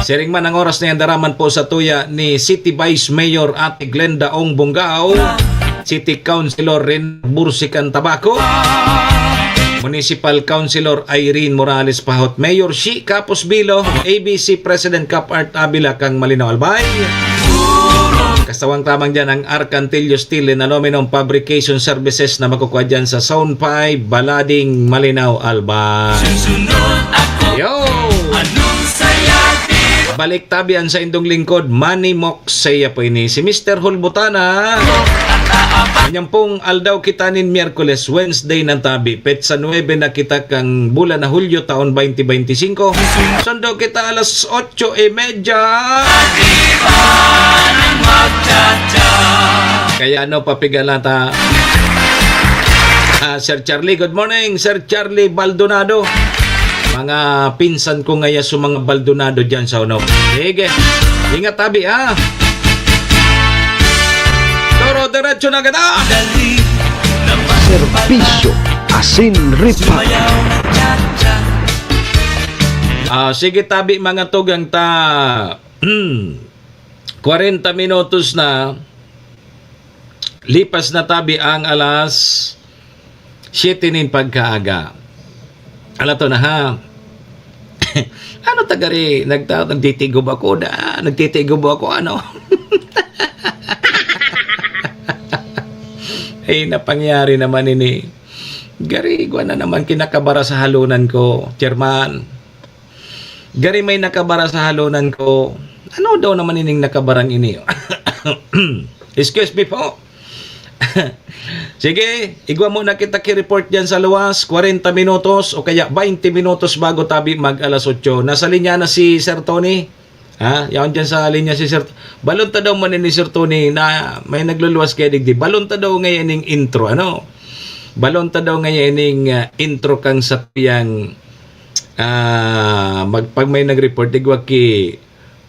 Siring man, ang oras na yan daraman po sa tuya ni City Vice Mayor Ate Glenda Ong Bongao, City Councilor Ren Bursican Tabaco, Municipal Councilor Irene Morales Pahot, Mayor Shi Capos Bilo, A B C President Cap Art Avila kang Malinao Albay. Kastawang tamang dyan ang Arcantillo Steel and Aluminum Fabrication Services na makukuha dyan sa Zone five, Balading, Malinao Albay. Yo! Balik tabi an saindong lingkod, Manny Moxea po ini. Si Mister Hulbutana. Kanyang pong aldaw kita nin Miyerkules, Wednesday na tabi. Petsa nuebe na kita kang bulan na Hulyo, taon twenty twenty-five. Sundo kita alas otso y media. Kaya ano, papigalata. Ah, Sir Charlie, good morning, Sir Charlie Baldonado. Mga pinsan ko ngaya sa mga Baldonado dyan sa Onop. Sige, ingat tabi, ha? Toro, diretso na kita. Serbisyo, asin ripa. Ah, sige tabi, mga tugang, ta kwarenta minutos na lipas na tabi ang alas siyete nin pagkaaga. Ala to na, ha? Ano ta gari, nagta-, nagtitigob ako, da, nagtitigob ako, ano? Ay, napangyari naman ini. Gari, igwa na naman kinakabara sa halonan ko, chairman. Gari, may nakabara sa halonan ko. Ano daw naman ining nakabarang ini? Excuse me po. Sige, igwa muna kita ki-report dyan sa luwas, kwarenta minutos o kaya baynte minutos bago tabi mag alas otso. Nasa linya na si Sir Tony. Ha? Yaon dyan sa linya si Sir. Balon ta daw man ni Sir Tony na may nagluluwas kaya digdi. Balon ta daw ngayon ning intro, ano? Balon ta daw ngayon ning, ah, intro kang satuyang, ah, mag-, pag may nag-report, igwa ki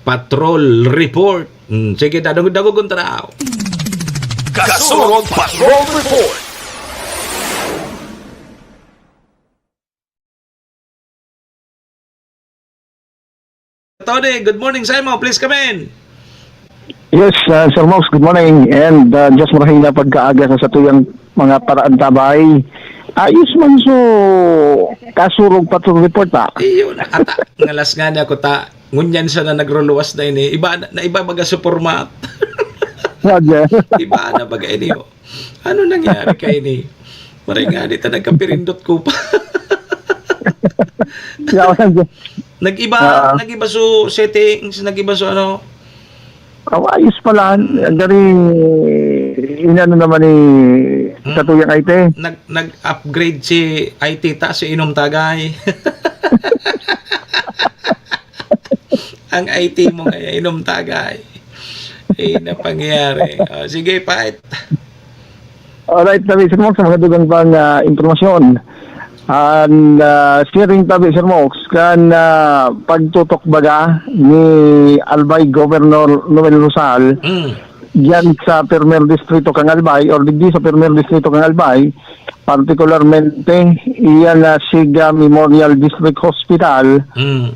Patrol Report. Hmm, sige, dadong-, dagogon ta daw. Kasurog Patrol Report. Tony, good morning sa imo. Please come in. Yes, uh, Sir Mox, good morning. And, uh, just marahay na pagkaaga sa satuyang mga paraan tabay. Ayos man so kasurog patrol report, ha? Iyo na, ata, ngalas nga niya ko ta, ngunyan siya na nagruluwas na ini. Iba na, na iba baga sa format. Wag, eh. Iba na baga ini, oh. Ano nangyari kay ini? Maray nga, di ta nagkapirindot ko pa. Yawan. Nag-iba, Ah. nag-iba so settings, nag-iba so ano. Aw, ayos pala. Gari, inano naman ni Hmm. Katuyang I T. Nag-, nag-upgrade si I T ta, si Inom Tagay. Ang I T mo kaya, Inom Tagay. Eh, napangyari. Oh, sige, Pait. Alright, tabi, Sir Mox, sa mga dugang pang, ah, impormasyon. An, ah, sharing tabi, Sir Mox, kan, ah, pagtutok baga ni Albay Governor Noel Rosal Mm. diyan sa Primer Distrito kang Albay or digdi sa Primer Distrito kang Albay, partikularmente iyan na Siga Memorial District Hospital, Mm.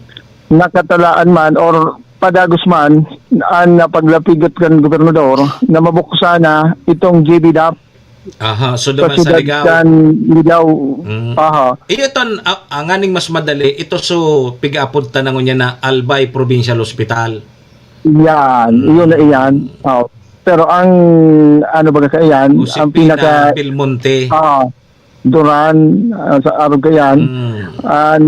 nakatalaan man or padagos man an, ah, paglapigot kan gobernador na mabuksan na itong G B dap Aha, so sa duman sa siyudad Ligao. kan Ligao. Mm. Aha. Iyo ton, ah, ah, nganing mas madali, ito so pigaapod ta na ngunyan na Albay Provincial Hospital. Yan, Mm. iyon na iyan. Oh. Pero ang, ano baga sa iyan, ang Josefina pinaka Belmonte. Ah. Duran, ah, sa arog kayan, Mm. an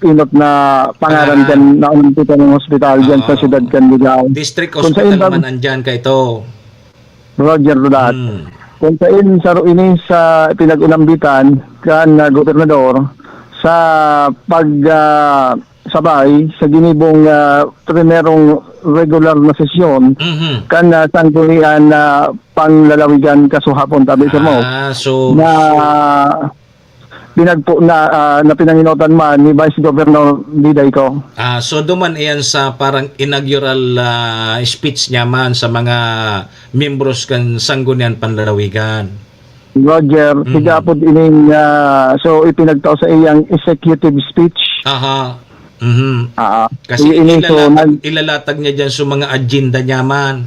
inot na pangaran Pangaran. kan naunang kita ng hospital dyan sa Oo. siyudad kan Ligao. District Kung sa Hospital iba- man andyan ka ito. Roger Rodat. Hmm. Kung sain saro ini sa pinag-unambitan kan, ah, gobernador sa pag, ah, sabay sa ginibong, ah, primerong regular na sesyon Mhm. kan, ah, Sanggunian na Panglalawigan kasuhapon, tabi, Sir Mo. Ah, so, Na so pinagpo-, na, ah, na pinanginotan man ni Vice Governor Diday Co. Ah, so duman iyan sa parang inaugural, ah, speech niya man sa mga miyembros kan Sanggunian Panlalawigan. Roger, Mhm. siga pod ining, ah, so ipinagtao sa iyang executive speech. Aha. Mhm. Ah, Kasi ini, so, ilalatag, nag- ilalatag niya diyan sa mga agenda niya man.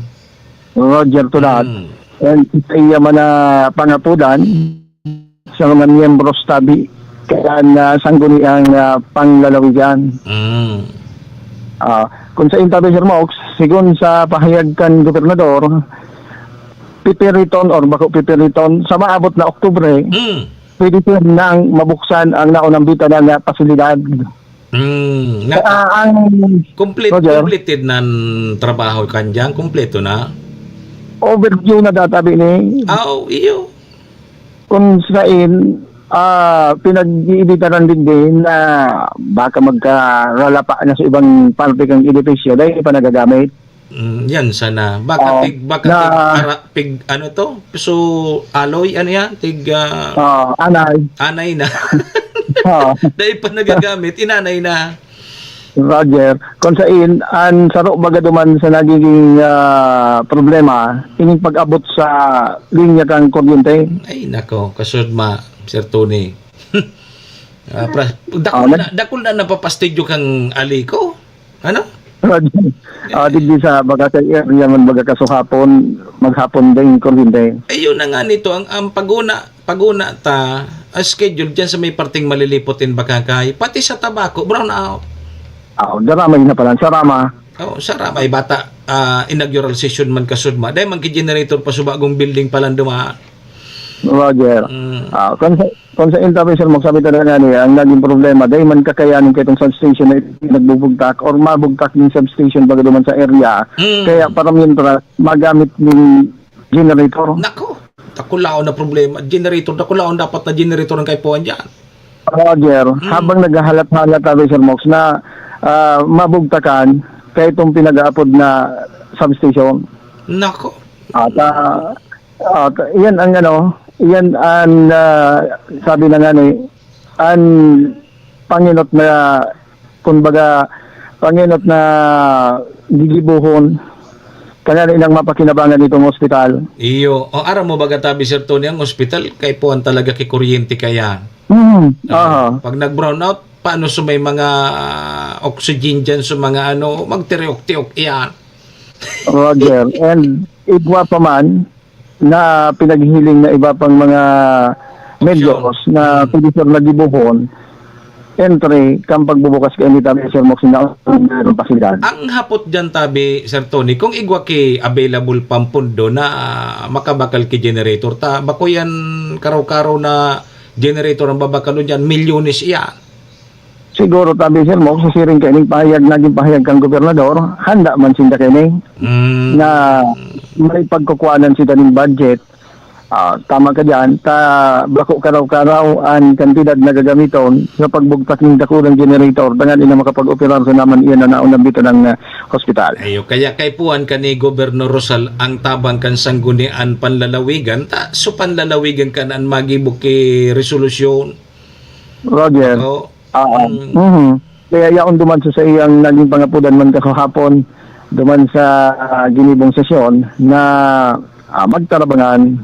Roger, to that. Mm. And sa iya man na pangapudan, sa mga miyembros tabi kan, ah, sangguniang, ah, panglalawigan. Mm. Ah, kung sa intabi, Sir Mox, sigon sa pahayag kan gobernador, pipiriton or bako pipiriton sa maabot na Oktubre, Mm. pwede, sir, nang mabuksan ang naunambitan na pasilidad. Mm, na, Ah, ang complete, Roger? Completed nan trabaho kan diyan, kompleto na? Overdue na data, bini. Ah, oo, iyo. Kung sain, ah, pinag-iibitaran din din na baka magkaralapa na sa ibang parte kang edipisyo dahil pa nagagamit. Mm, yan sana. Baka Oo. Tig, baka Na tig, ara, pig, ano to? So, alloy, ano yan? Tig, ah, Oo, anay. Anay na. Oo. Dahil pa nagagamit, inanay na. Roger, kung sain, an saro baga duman sa nagiging, ah, problema, ining pag-abot sa linya kang kuryente. Ay, nako, kasudma, Sir Tony. Ah, pra-, dakul Ah, na, nag- dakul na napapastidyo kang ali ko. Ano? Roger, ah, digdi sa baga sa area man baga kasuhapon, maghapon din kuryente. Ayun na nga nito, ang, ang paguna, paguna ta, ah, schedule dyan sa may parteng Malilipot in Bacacay, pati sa Tabaco, brown out. Ah, daramay na pala, sarama. Oo, sarama, ay bata, ah, inaugural session man kasudma. Dahil man ki-generator pa sa bagong building pa lang dumaan. Roger. Mm. Ah, kung sa, kung sa intabi, sir, magsabi talaga niya, ang naging problema, dahil man kakayanin ka itong substation na nagbubugtak or mabugtak yung substation baga duman sa area. Mm. Kaya para miyentras, magamit yung generator. Nako, dakulaon na problema. Generator, dakulaon dapat na generator ang kaipuhan dyan. Roger, Mm. habang naghahalat-halat tabi, Sir Mox, na, ah, mabugtakan kaya itong pinag-aapod na substation. Nako. At, ah, at yan ang ano, yan ang, ah, sabi na nga ni, ang panginot na, kumbaga, panginot na gigibohon, kaya nang mapakinabangan itong ospital. Iyo. O, aram mo baga tabi, Sir Tony, ang ospital, kaipuhan talaga ki kuryente kaya. Mm, Ah, aha. Pag nag-brownout, paano sa may mga, ah, oxygen dyan, sa mga ano, magtiriok-tiok iyan? Roger. And igwa pa man na pinaghihiling na iba pang mga Opsyon. Medios na Hmm. pwede, sir, nagibohon entre kang pagbubukas kay ni tabi, Sir Mox, na ang pasilidad. Ang hapot dyan, tabi, Sir Tony, kung igwa ki available pang pondo na, ah, makabakal ki generator, ta bako yan karaw-karaw na generator ang babakalon dyan, milyones iyan. Siguro, tabi, Sir Mox, sa siring kaining pahayag, naging pahayag kang gobernador, handa man sinda kaini Mm. na may pagkukuhanan sila ning budget. Ah, tama ka diyan, ta bako karaw-karaw an kantidad na gagamiton sa pagbugtak ning dakulang generator, dangan ina makapag-operar sa naman iyan na naunambitan ng, ah, hospital. Ayo, kaya kaipuhan ka ni Gobernador Rosal ang tabang kan sanggunian panlalawigan, ta so panlalawigan kan an magibo ki resolusyon. Roger. Oo. Ah, Mm. mhm. Kaya yaon duman sa saiyang naging pangapudan man kakahapon, duman sa, ah, ginibong sesyon na, ah, magtarabangan,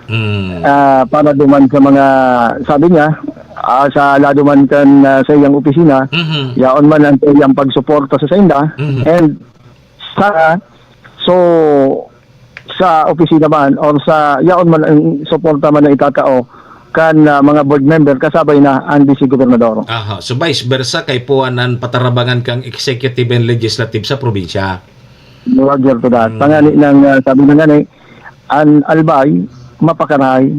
Mm. ah, para duman sa mga, sabi niya, ah, sa lado man kan, ah, saiyang opisina, Mhm. yaon man ang saiyang pagsuporta sa sainda, Mhm. and sa, so, sa opisina man or sa yaon man ang suporta man na itatao kan, ah, mga board member kasabay na ang vice gobernador. Aha. So, vice versa, kaipuhan an patarabangan kang executive and legislative sa probinsya. Roger to that. Hmm. Tangani ng, ah, sabi na nga ni, an Albay, mapakaray,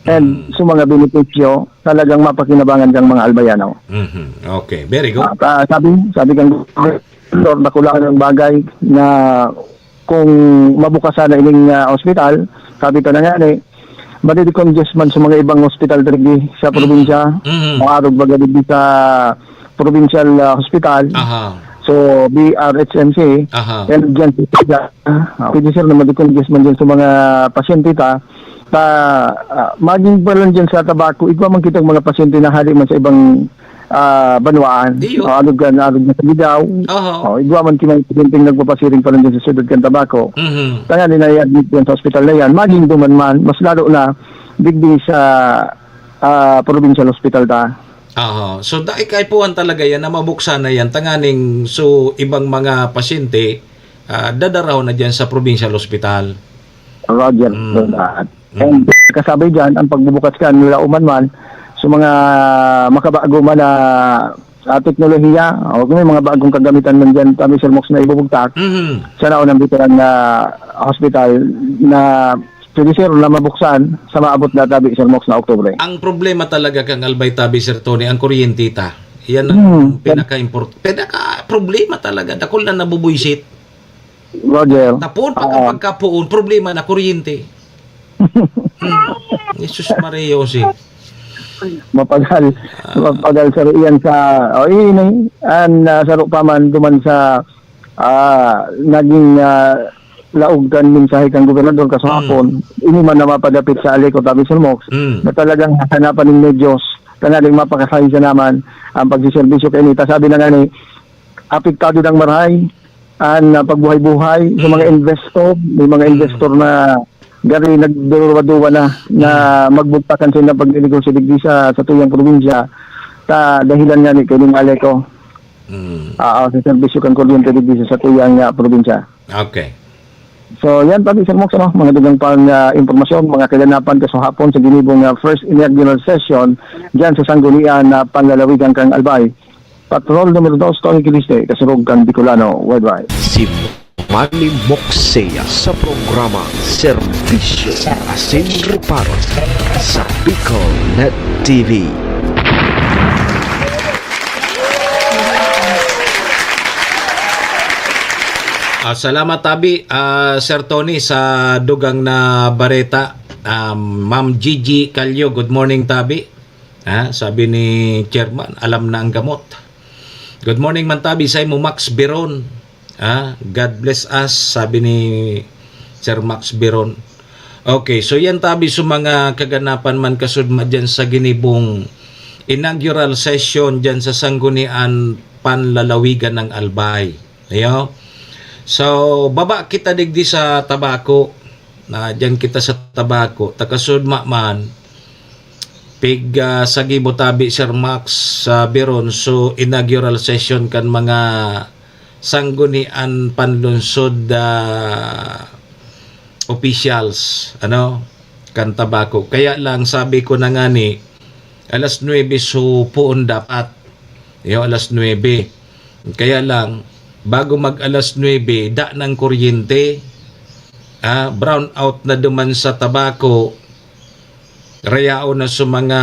And Mm. sa mga benepisyo, talagang mapakinabangan kang mga Albayano. Mhm. Okay, very good. At, ah, sabi, sabi kang Gobernador, dakulaang bagay na kung mabukas sana ining, ah, ospital, sabi ko na nga ni, madidecongest man sa mga ibang ospital diri sa Mm. probinsya, Mm. maarog baga digdi sa provincial, ah, hospital. Aha. So, B R H M C, Aha. and dyan sa, ah, pwede, sir, na madecongest man dyan sa mga pasyente ta, ta, ah, maging pa lang dyan sa Tabaco, igwa man kitang mga pasyente na hali man sa ibang, ah, banwaan. Iyo. Ah, ano ka, ano ka sa Bidaw. Aha. Oh, igwa man kitang pasyente nagpapasiring pa lang dyan sa siyudad kan Tabaco. Mhm. Tanganing na i-admit yan sa ospital na yan. Maging duman man, mas lalo na, digdi sa, ah, provincial hospital ta. Aha. So, dai kaipuhan talaga yan na mabuksan na yan. Tanganing, so, ibang mga pasyente, ah, dadarahon na dyan sa provincial hospital. Roger, Mm. salamat. Mm. And kasabay dyan, ang pagbubukas kan nila uman man sa mga makabago man na, ah, teknolohiya, o kung may mga bagong kagamitan man dyan, kami, Sir Mox, na ibubugtak, Mhm. sa naon ang bitaran na hospital na pwede, sir, na mabuksan sa maabot na tabi, Sir Mox, na Oktubre. Ang problema talaga kang Albay tabi, Sir Tony, ang kuryente ta. Yan ang Hmm. pinaka-import-, pinaka-problema talaga. Dakul na nabubuisit. Roger. Tapon, Ah. pagka-, pagkapoon, problema na kuryente. Hmm. Jesus Maria Jose. Mapagal. Ah. Mapagal, sir, iyan sa, o, ini, an, ah, saro pa man, duman sa, ah, naging, ah, laog kan mensahe kan gobernador kasahapon, Hmm. ini man na mapadapit sa Aleco, tabi, Sir Mox, Hmm. na talagang hahanapan nin medyos, tanganing mapakasahi sa naman ang pagsiservisyo kainita. Sabi na nga ni, apektado ng marahay an, ah, pagbuhay-buhay sa mga Mm. investor. May mga Mm. investor na gari nagduruwa-duwa na, na Mm. magbugtakan sila pagnenegosyo digdi sa, sa tuyang probinsya. Ta dahilan nga ni kining Aleco. Mm. Ah, ah, sa serbisyo kan kuryente digdi sa, sa tuyang, ah, probinsya. Okay. So, yan, tabi, Sir Mox, ano, mga dugang pang, ah, impormasyon, mga kaganapan kasahapon sa ginibong, ah, first inaugural session dyan sa Sanggunian na Panlalawigan kan Albay. Patrol numero dos, Tony Kiliste, kasurog kan Bicolano Worldwide. Si Manny Moxea sa programa Serbisyo Asin Reparo sa Bicol Net T V. Ah, salamat, tabi, ah, Sir Tony, sa dugang na bareta. Ah, Ma'am Gigi Calyo, good morning, tabi. Ah, sabi ni Chairman, alam na ang gamot. Good morning man tabi sa imo, Max Biron. Ah, God bless us, sabi ni Sir Max Biron. Okay, so yan tabi sa mga kaganapan man kasudma dyan sa ginibong inaugural session dyan sa Sanggunian Panlalawigan ng Albay. Ayo. So, baba kita digdi sa Tabaco. Na dyan kita sa Tabaco. Takasudma man, pig, ah, sa gibo tabi, Sir Max, sa Biron, so inaugural session kan mga sanggunian panlungsod, ah, officials, ano, kan Tabaco. Kaya lang, sabi ko na nga ni, alas nuebe so poon dapat. Yo, alas nuebe. Kaya lang, bago mag alas nuebe, da ng kuryente. Ah, brown out na duman sa Tabaco. Rayaon na sa mga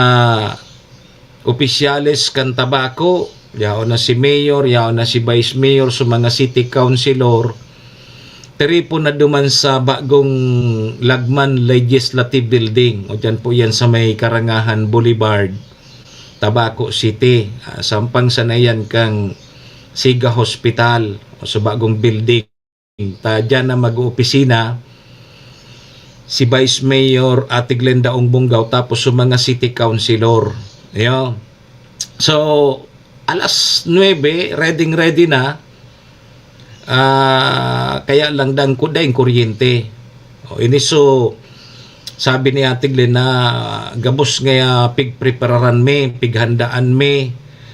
opisyales kan Tabaco, yaon na si mayor, yaon na si vice mayor, sa mga city councilor, tiripon na duman sa bagong Lagman Legislative Building, o dyan po yan sa may Karangahan Boulevard, Tabaco City. Ah, sampang sana yan kang Siga Hospital, o sa bagong building. Ta dyan na mag-oopisina si Vice Mayor Ate Glenda Ongbonggao, tapos sa mga city councilor. Ayo. So, alas nuebe, ready, ready na. Ah, kaya lang dang ku-, daing kuryente. O, ini so, sabi ni Ate Glenn na gabos nga pigprepararan mi, pighandaan mi,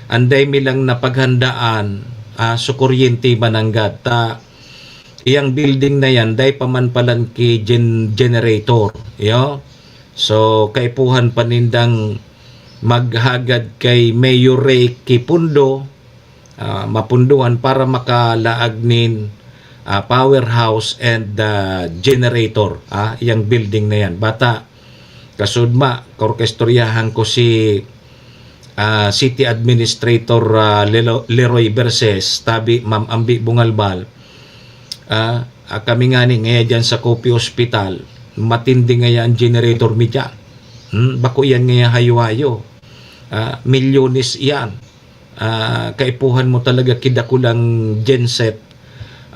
anday mi lang napaghandaan, ah, so kuryente mananggad. Ta, iyang building na yan, dai pa man palan ki gen-, generator. Yo? So, kaipuhan pa nindang maghagad kay Mayor Ray ki pundo, ah, mapunduhan para makalaag nin, ah, powerhouse and, ah, generator, ah, iyang building na yan. Bata, Kasudma, kaurkestoryahan ko si, ah, City Administrator, ah, Lelo-, Leroy Verses, tabi Ma'am Ambi Bungalbal. Ah, ah, kami ngani ngaya diyan sa Cope Hospital, matindi ngaya an generator mi diyan. Hmm, bako iyan ngaya hayo-hayo. Ah, milyones iyan. Ah, kaipuhan mo talaga ki dakulang genset,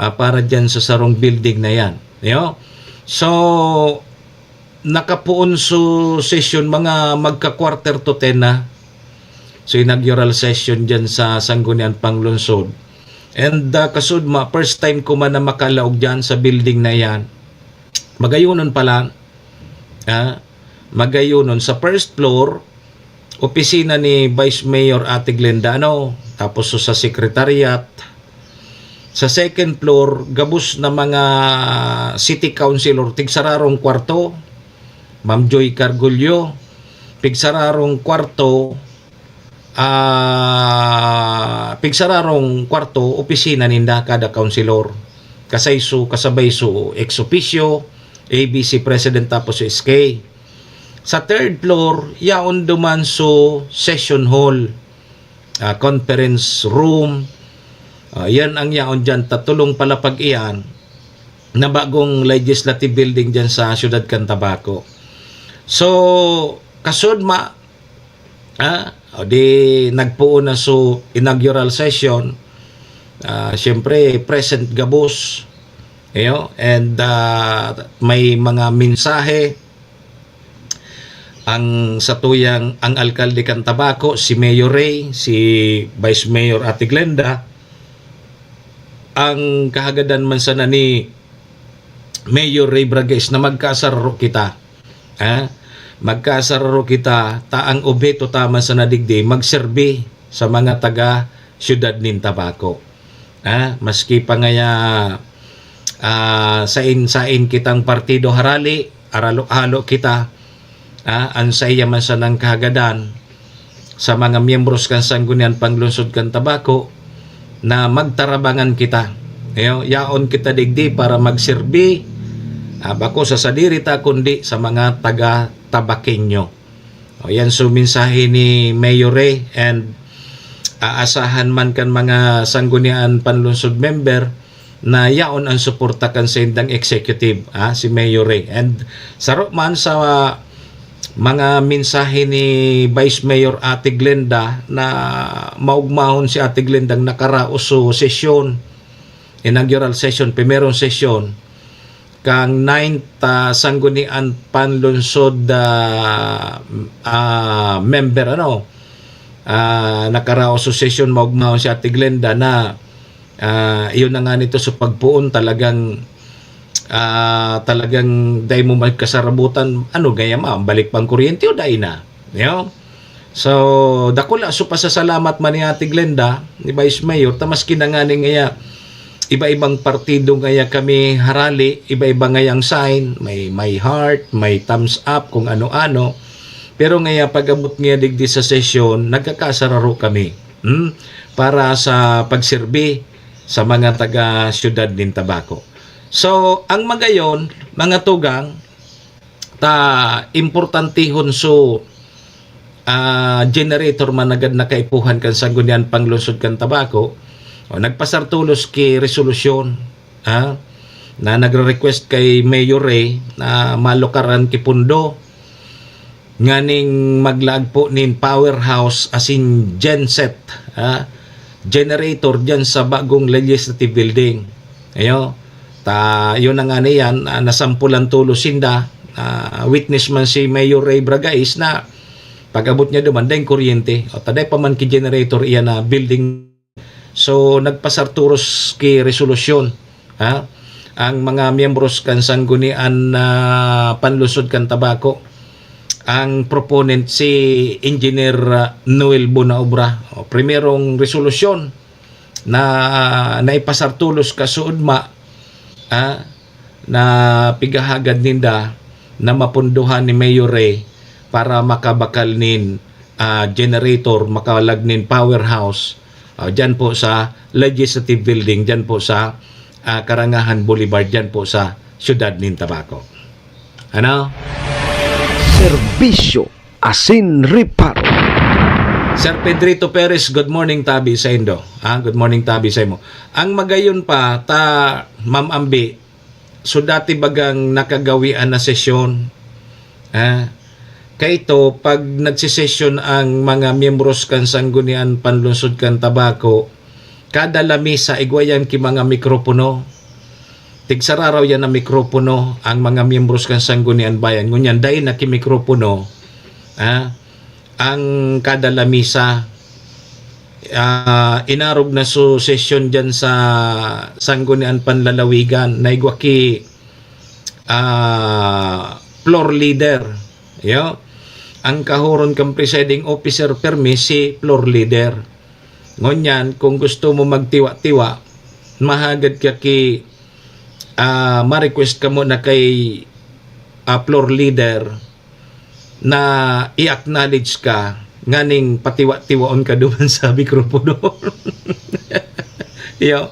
ah, para diyan sa sarong building na yan. Yo? So, nakapoon so session, mga magka-quarter to ten na. So, inaugural session diyan sa Sangguniang Panglungsod. And, ah, kasudma, first time ko man na makalaog diyan sa building na yan. Magayonon pa lang, ah, magayonon. Sa first floor, opisina ni Vice Mayor Ate Glenda, ano, tapos so sa secretariat. Sa second floor, gabos na mga city councilor, tigsararong kwarto. Ma'am Joy Cargullo, pigsararong kwarto, ah, pigsararong kwarto, opisina ninda kada councilor. Kasay so, kasabay so ex officio, A B C president tapos so S K. Sa third floor, yaon duman so session hall, ah, conference room. Ah, yan ang yaon diyan, tatulong palapag iyan na bagong legislative building diyan sa siyudad kan Tabaco. So, kasudma, ah, o di nagpoon na so inaugural session, ah, siyempre, present gabos, iyo, and, ah, may mga mensahe ang satuyang, ang alkalde kan Tabaco, si Mayor Ray, si Vice Mayor Ate Glenda. Ang kahagadan man sana ni Mayor Ray Bragais na magkasararo kita. Ha? Magkasararo kita, ta ang obheto ta man sana digdi, magserbi sa mga taga siyudad nin Tabaco. Ha? Maski pa ngaya, ah, sain-sain kitang partido harali, aralo-halo kita, ha? An saiya man sanang kahagadan sa mga miyembros kan Sangguniang Panglungsod kan Tabaco na magtarabangan kita. Iyo, yaon kita digdi para magserbi, ah, bako sa sadiri ta, kundi sa mga taga Tabaqueño. O, yan so mensahe ni Mayor Ray, and aasahan man kan mga Sangguniang Panlungsod member na yaon ang suporta kan saindang executive, ah, si Mayor Ray. And saro man sa mga mensahe ni Vice Mayor Ate Glenda na maugmahon si Ate Glenda ang nakaraos so sesyon, inaugural session, primerong sesyon, kan ninth, ah, Sangguniang Panlungsod, ah, ah, member, ano, ah, nakaraos so sesyon, maugmahon si Ate Glenda na, ah, iyon na nga nito sa pagpoon, talagang, ah, talagang dai mo magkasarabutan, ano, gaya ma, balik pang kuryente o dai na? Yo? So, dakula so pasasalamat man ni Ate Glenda, ni Vice Mayor, ta maski na ngani ngaya, iba-ibang partido ngaya kami harali, iba-iba ngayang sign, may, may heart, may thumbs up, kung ano-ano. Pero ngaya, pag-abot ngaya digdi sa sesyon, nagkakasararo kami, hmm, para sa pagserbi sa mga taga siyudad nin Tabaco. So, ang magayon, mga tugang, ta importantehon so, ah, generator man na gad na kaipuhan kan Sangguniang Panglungsod kan Tabaco, o, nagpasar tolos ki resolusyon, ha, na nagre-request kay Mayor Ray na malukaran ki pundo nganing maglaag po nin powerhouse asin genset, ha, generator diyan sa bagong Legislative Building. Ayo, ta, yun na nga na yan, ah, nasampulan tolos sinda. Ah, witness man si Mayor Ray Bragais na pag-abot niya duman, dai kuryente. O, ta dai pa man ki-generator iyan na building. So, nagpasar tolos ki resolusyon, ha? Ang mga miyembros kan Sanggunian na Panlungsod kan Tabaco, ang proponent si Engineer, ah, Noel Bonaobra. O, primerong resolusyon na naipasar tolos kasuodma, ah, na pigahagad ninda na mapunduhan ni Mayor Ray para makabakal nin, ah, generator, makalag nin powerhouse, ah, dyan po sa Legislative Building, dyan po sa, ah, Karangahan Boulevard, dyan po sa siyudad nin Tabaco. Ano? Serbisyo asin reparo. Sir Pedrito Perez, good morning tabi saindo. Ah, good morning tabi saimo. Ang magayon pa ta, Ma'am Ambi, so dati bagang nakagawian na sesyon. Ah, kaito, pag nagsesesyon ang mga miyembros kan Sanggunian Panlungsod kan Tabaco, kada lamisa igwa yan ki mga mikropono. Tigsararaw yan na mikropono ang mga miyembros kan Sanggunian Bayan. Ngunyan, dai na ki mikropono, ah, ang kada lamisa. Ah, inarog na so sesyon dyan sa Sanggunian Panlalawigan. Naigwa ki, ah, floor leader. Yo. Ang kahuron kan presiding officer permi si floor leader. Ngunyan, kung gusto mo magtiwa-tiwa, mahagad ka ki, ah, ma-request ka muna kay, ah, floor leader na i-acknowledge ka nganing patiwa-tiwaon ka duman sa mikropono. Yo.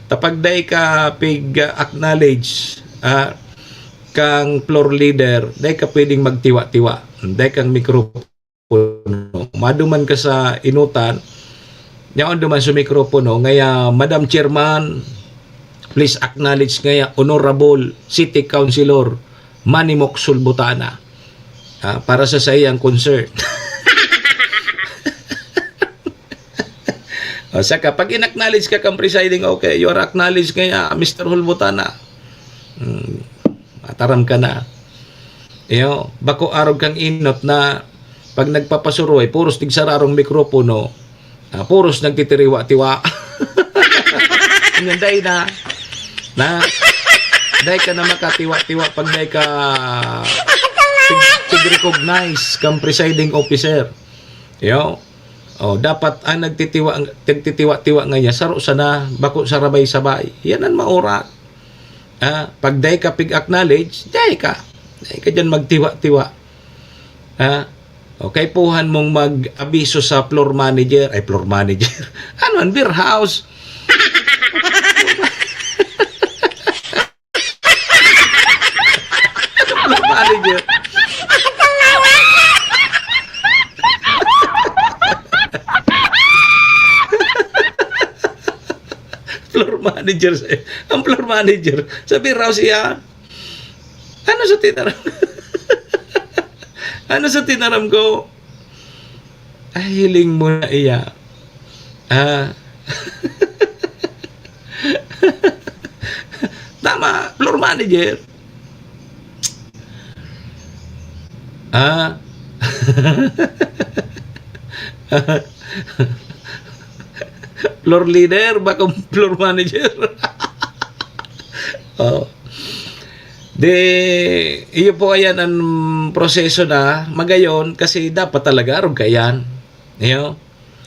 Tapag dai ka pig-acknowledge, ah, kang floor leader, dai ka pwedeng magtiwa-tiwa. Dai kang mikropono. Maduman ka sa inutan, yaon duman sa mikropono, ngaya, "Madam Chairman, please acknowledge ngaya, Honorable City Councilor Manimok Sulbutana." Ah, para sa saiyang concern. O, saka, pag in-acknowledge ka kang presiding, okay, you are acknowledged ngaya, Mister Hulbutana. Hmm, mataram ka na. Iyo, bako arog kang inot na pag nagpapasuroy, puros tigsararong mikropono, ah, puros nagtitiriwa-tiwa. Ngunyan, dai na. Na, dai ka na makatiwa-tiwa pag dai ka tig-, tig-recognize kang presiding officer. Yo. Oh, dapat ang nagtitiwa-, nagtitiwa-tiwa ngaya, saro sana, bako sarabay-sabay. Yan ang maorat. Ah, pag dai ka pig-acknowledge, dai ka. Dai ka dyan magtiwa-tiwa. Ha? O, kaipuhan mong mag-abiso sa floor manager, ay, floor manager. Ano, ang beer house? Floor manager. Floor manager sa, ang floor manager sa beer house yan. Ano sa tinaram? Ano sa tinaram ko? Ay, hiling mo na iya. Ah. Tama, floor manager. Ah. Floor leader, bako floor manager. Oh. Di, iyo po ayan ang proseso na magayon kasi dapat talaga arog ka yan. Iyo.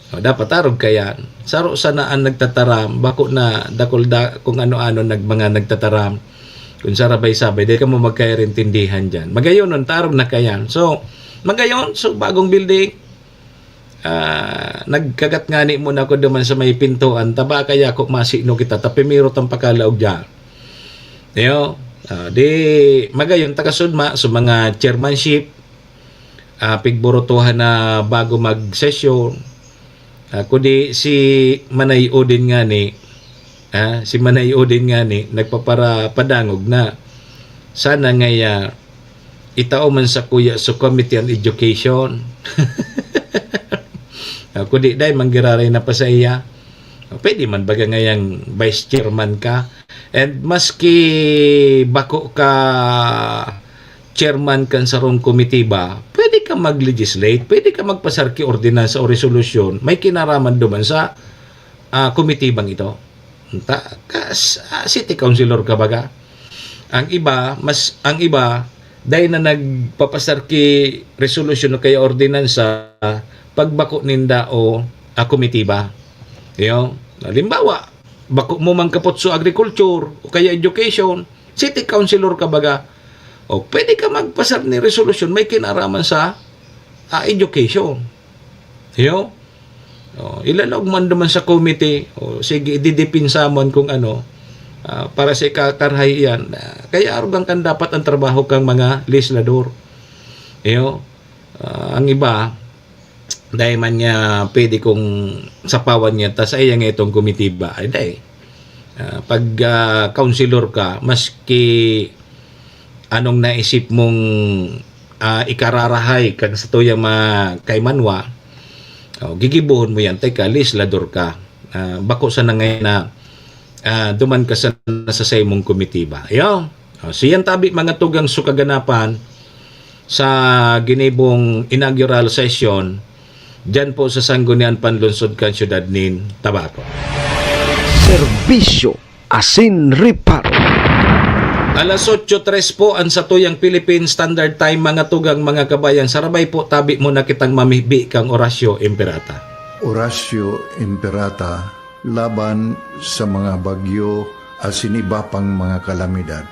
O, dapat arog ka yan. Saro sana ang nagtataram, bako na dakul da, kung ano-ano nag-, mga nagtataram. Kung sarabay-sabay, di ka mo magkaintindihan dyan. Magayon, nun, tarog na ka yan. So, magayon, so, bagong building, ah, nagkagat ngani muna ako duman sa may pintuan, taba kaya ko masino kita, ta primero tang pakalaog dyan. Iyo, ah, di, magayon, takasudma, sa mga chairmanship, ah, pigburutuhan na bago magsesyon. Ah, kundi si Manay Odin ngani, ah, si Manay Odin ngani nagpaparapadangog na. Sana ngaya itao man sakuya sa Committee on Education. Ah, kundi dai manggiraray na pa sa iya. Pwede man baga ngayang vice chairman ka. And maski bako ka chairman kan sarong komitiba, pwede ka mag-legislate, pwede ka magpasar ki ordinansa o resolusyon, may kinaraman duman sa, ah, komitibang ito. Ta-, ka-, s-, ah, city councilor ka baga. Ang iba, mas, ang iba, dai na nagpapasar ki resolusyon o kaya ordinansa pag bako ninda o, ah, komitiba. Iyo, halimbawa, bako mo man kapot sa agriculture o kaya education, city councilor ka baga, o pwede ka magpasar ni resolusyon may kinaraman sa, ah, education. Iyo? O, ilalaog man naman sa committee, o sige, ididipinsa man kung ano, ah, para sa ikakarhay iyan. Ah, kaya arugan kan dapat ang trabaho kang mga legislador. Iyo, ah, ang iba, dai man niya pwede kung sapawan niya, ta sa iya nga itong komitiba. Ay, dai. Ah, pag, ah, counselor ka, maski anong naisip mong, ah, ikararahay kan satuyang mga kaimanwa, oh, gigibohon mo yan, teka, legislador ka. Ah, bako sana ngayon na, ah, duman ka sana sa saimong komitiba. Iyo. Oh, siyan tabi, mga tugang, so kaganapan sa ginibong inaugural session diyan po sa Sangguniang Panlungsod kan Siyudad nin Tabaco. Serbisyo asin reparo. Alas otso tres po ang satuyang Philippine Standard Time, mga tugang, mga kabayan. Sarabay po, tabi mo na kitang mamibi kang Horacio Imperata. Horacio Imperata, laban sa mga bagyo asin iba pang mga kalamidad.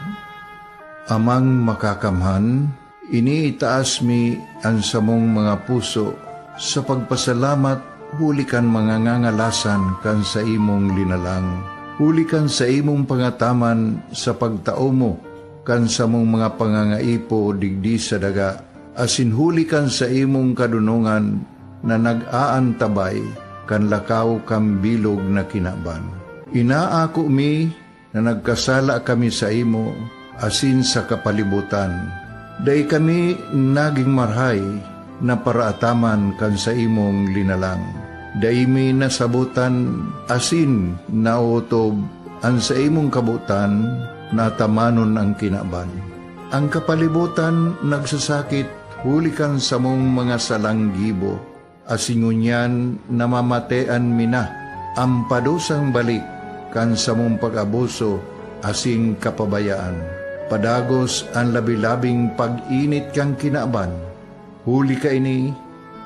Amang Makakamhan, iniitaas mi an samong mga puso sa pagpasalamat huli kan mga ngangalasan kan saimong linalang, huli kan saimong pangataman sa pagtao mo kan samong mga pangangaipo digdi sa daga, asin huli kan saimong kadonongan na nag-aantabay kan lakaw kan bilog na kinaban. Inaako mi na nagkasala kami saimo asin sa kapalibotan. Dai kami nagin marahay na paraataman kan saimong linalang. Dai mi nasabotan asin naotob an saimong kabotan na atamanon an kinaban. An kapalibotan nagsasakit huli kan samong mga salang gibo, asin ngunyan namamatean mi na an padusang balik kan samong pag-abuso asin kapabayaan. Padagos an labi-labing pag-init kan kinaban. Huli kaini,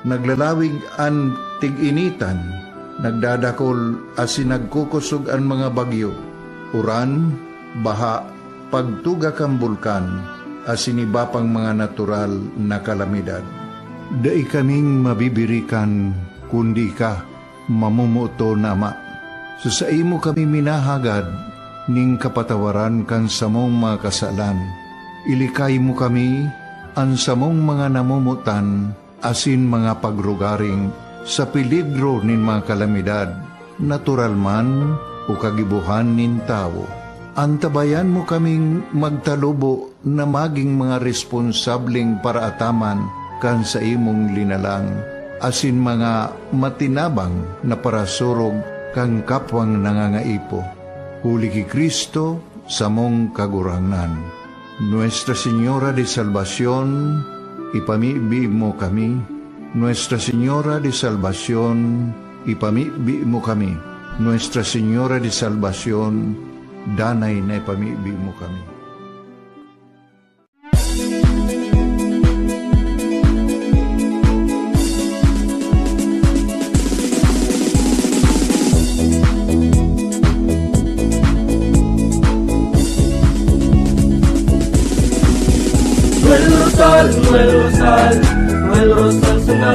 naglalawig an tig-initan, nagdadakol asin nagkukosog an mga bagyo, uran, baha, pagtuga kan bulkan, asin iba pang mga natural na kalamidad. Dai kaming mabibirikan, kundi ika, mamomoton na Ama. Sa saimo kami minahagad nin kapatawaran kan samong mga kasalan. Ilikay mo kami, an samong mga namomotan, asin mga pagrugaring sa peligro nin mga kalamidad, natural man o kagibohan nin tawo. Antabayan mo kaming magtalubo na magin mga responsableng paraataman kan saimong linalang, asin mga matinabang na parasurog kan kapwang nangangaipo. Huli ki Cristo, samong Kagurangnan. Nuestra Señora de Salvacion, ipamibi mo kami. Nuestra Señora de Salvacion, ipamibi mo kami. Nuestra Señora de Salvacion, danay na ipamibi mo kami. Noel Rosal, Noel Rosal, Noel Rosal sana,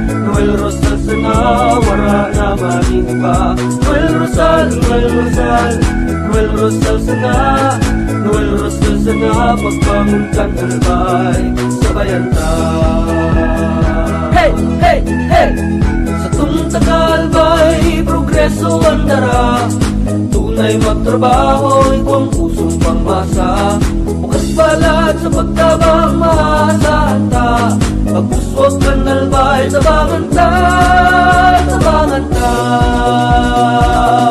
Noel Rosal sana, wara na maning iba. Noel Rosal, Noel Rosal, Noel Rosal sana, Noel Rosal sana, pagbangon kan albay, sabayan ta. Hey, hey, hey! Satong taga-albay, progreso an dara. Tunay magtrabaho, igwang pusong pangmasa. Bukas palad sa pagtabang, maasahan ta. Pagpuswag kan albay, tabangan ta, tabangan ta.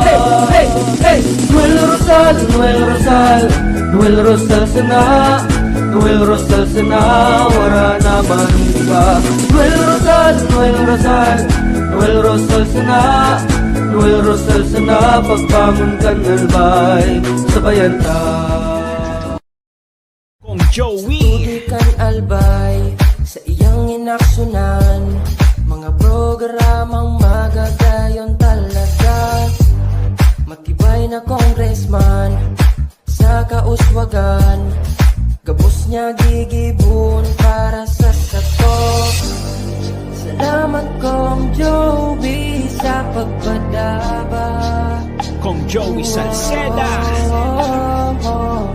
Hey, hey, hey! Noel Rosal, Noel Rosal, Noel Rosal sana, Noel Rosal sana, wara na man iba. Noel Rosal, Noel Rosal, Noel Rosal sana, Noel Rosal sana, pagbangon kan albay, sabayan ta. Kong Joey. Tubig kan albay, sa iyang inaksyonan, mga programang magagayon talaga. Matibay na congressman, sa kauswagan, gabos niya gigibon para sa sato. Salamat, Kong Joey, sa pagpadaba. Kong Joey Salceda. Oh, oh,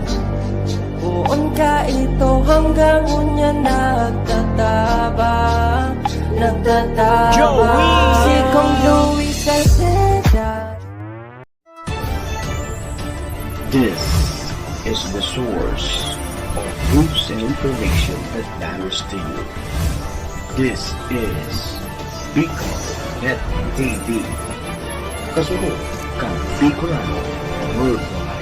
oh. Poon ka ito hanggang unya nagtatabang, nagtatabang. Joey! Si Kong Louie Salceda. This is the source of news and information that matters to you. This is Bicol Net T V. Kasunod kan Bicolano Worldwide.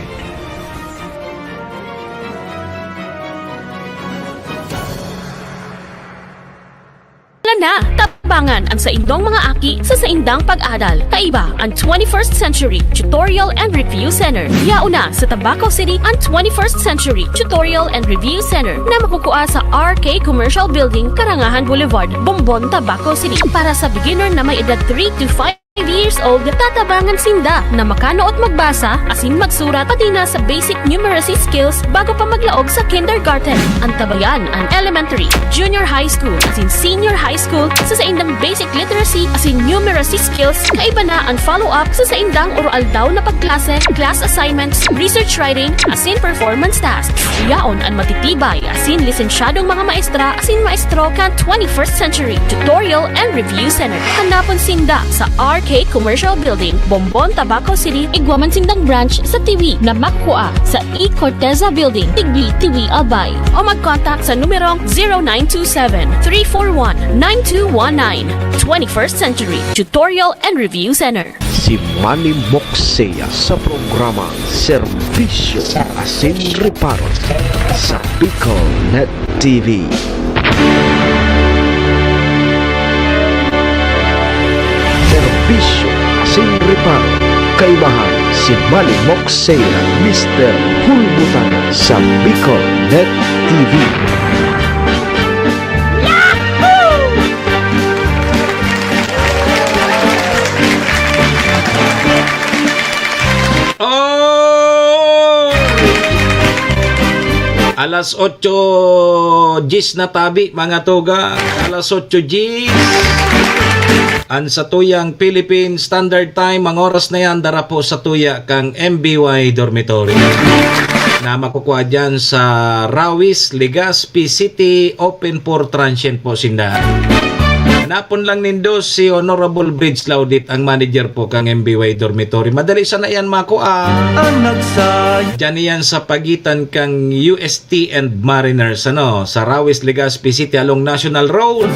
Wala na! Tabangan an saindong mga aki sa saindang pag-adal. Kaiba an twenty-first Century Tutorial and Review Center. Yaon na sa Tabaco City an twenty-first Century Tutorial and Review Center na makukua sa R K Commercial Building, Karangahan Boulevard, Bombon, Tabaco City. Para sa beginner na may edad three to five years old, tatabangan sinda na makanood magbasa asin magsurat, pati na sa basic numeracy skills bago pa maglaog sa kindergarten. Antabayan an elementary, junior high school, asin senior high school sa saindang basic literacy asin numeracy skills. Kaiba na an follow-up sa saindang oro-aldaw na pagklase, class assignments, research writing, asin performance tasks. Yaon an matitibay asin lisensyadong mga maestra asin maestro kan twenty-first Century Tutorial and Review Center. Hanapon sinda sa R K Commercial Building, Bombon, Tabaco City. Igwa man sindang branch sa Tiwi na makukua sa E Corteza Building, Tigbi, Tiwi, Albay. O mag-contact sa numerong zero nine two seven, three four one, nine two one nine. Twenty-first Century Tutorial and Review Center. Si Manny Moksea sa programa Serbisyo asin Reparo sa Bicol Net T V. Serbisyo asin Reparo, kaibahan si Manny Moksea, Mister Hulbutan sa Bicol Net T V. Oh! Alas otso diyes na tabi, mga tugang. Alas otso diyes. An satuyang Philippine Standard Time, ang oras na yan, dara po sa tuya kang M B Y Dormitory na makukua dyan sa Rawis, Legazpi City, open for transient po sinda. Hanapon lang nindo si Honorable Bridge Laudit, ang manager po kang M B Y Dormitory. Madali sana yan makua. Ang nagsay- Diyan yan sa pagitan kang U S T and Mariners, ano, sa Rawis, Legazpi City, along National Road.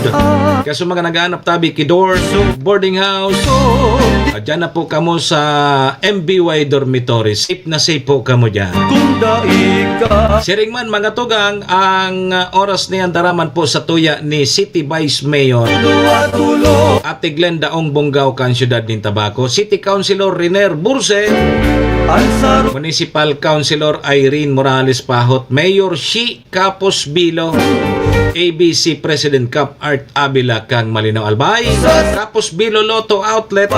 Kaso mga naghahanap tabi, Kidor, boarding house. Ah, dyan na po kamo sa M B Y Dormitory. Safe na safe po kamo dyan. Kung dai ka. Siring man, mga tugang, ang, ah, oras na yan daraman po sa tuya ni City Vice Mayor Ate Glenda Ong Bongao kan siyudad nin Tabaco, City Councilor Riner Burse, Municipal Councilor Irene Morales Pahot, Mayor Shi Capos Bilo, A B C President Cap Art Avila kang Malinao Albay, Capos Bilo Lotto Outlet,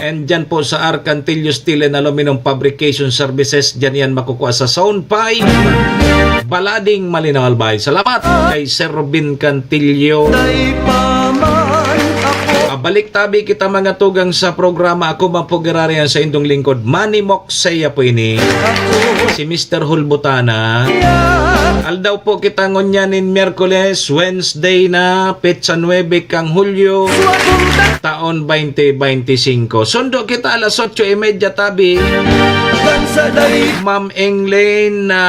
and dyan po sa Arcantillo Steel and Aluminum Fabrication Services, dyan yan makukuha sa Zone five, Balading, Malinao Albay. Salamat kay Sir Robin Cantillo. Dai pa man ako. Ah, balik tabi kita, mga tugang, sa programa. Ako man po giraray ang saindong lingkod, Manny Moksea po ini. Si Mister Hulbutana. Aldaw po kita ngunyan nin Miyerkules, Wednesday na, petsa nuebe kang Hulyo, taon twenty twenty-five. Sundo kita alas otso y media tabi. Ma'am Engline na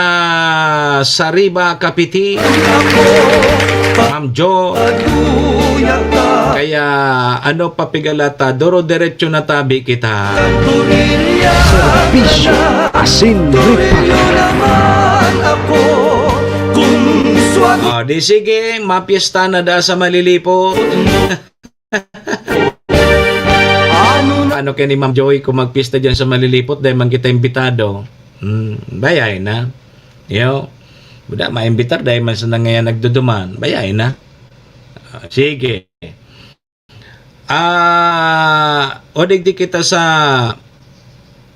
Sariba, Kapiti. Ma'am Jo. Kaya ano pa pigalata, doro-derecho na tabi kita. Serbisyo asin reparo. O, di sige, mapiesta na da sa Malilipot. Ano kaya ni Ma'am Joy kung magpiesta dyan sa Malilipot dahil man kita imbitado? Hmm, bayay na. Yo, buda maimbitar dahil man sa nangayan nagduduman. Bayay na. Ah, sige. Ah, o digdi kita sa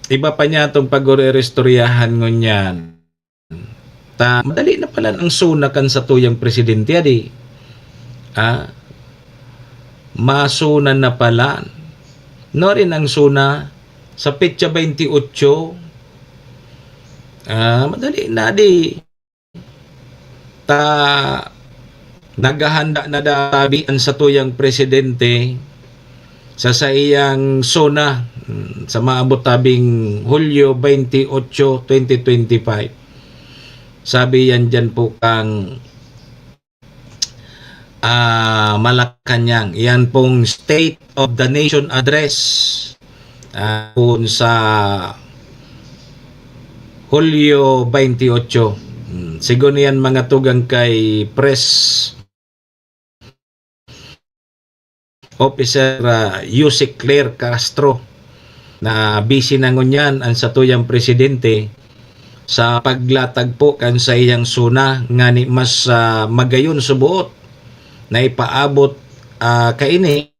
iba pa niya itong pag-ureristoryahan ngunyan. Ta, madali na pala ang suna kan satuyang presidente, adi. Ah, masuna na pala. No rin ang suna sa petsa twenty-eight. Ah, madali na, di. ta naghahanda na da tabi an satuyang presidente sa saiyang SONA, mm, sa maabot tabing Hulyo twenty-eight, twenty twenty-five. Sabi yan dyan po kang, ah, Malacañang. Yan pong State of the Nation Address, ah, kun sa Hulyo twenty-eight. Hmm, sigon yan mga tugang kay Press Officer, ah, Yusek Claire Castro, na busy na ngunyan an satuyang presidente sa paglatag po kan saiyang SONA, ngani mas, ah, magayon suboot na ipaabot, ah, kaini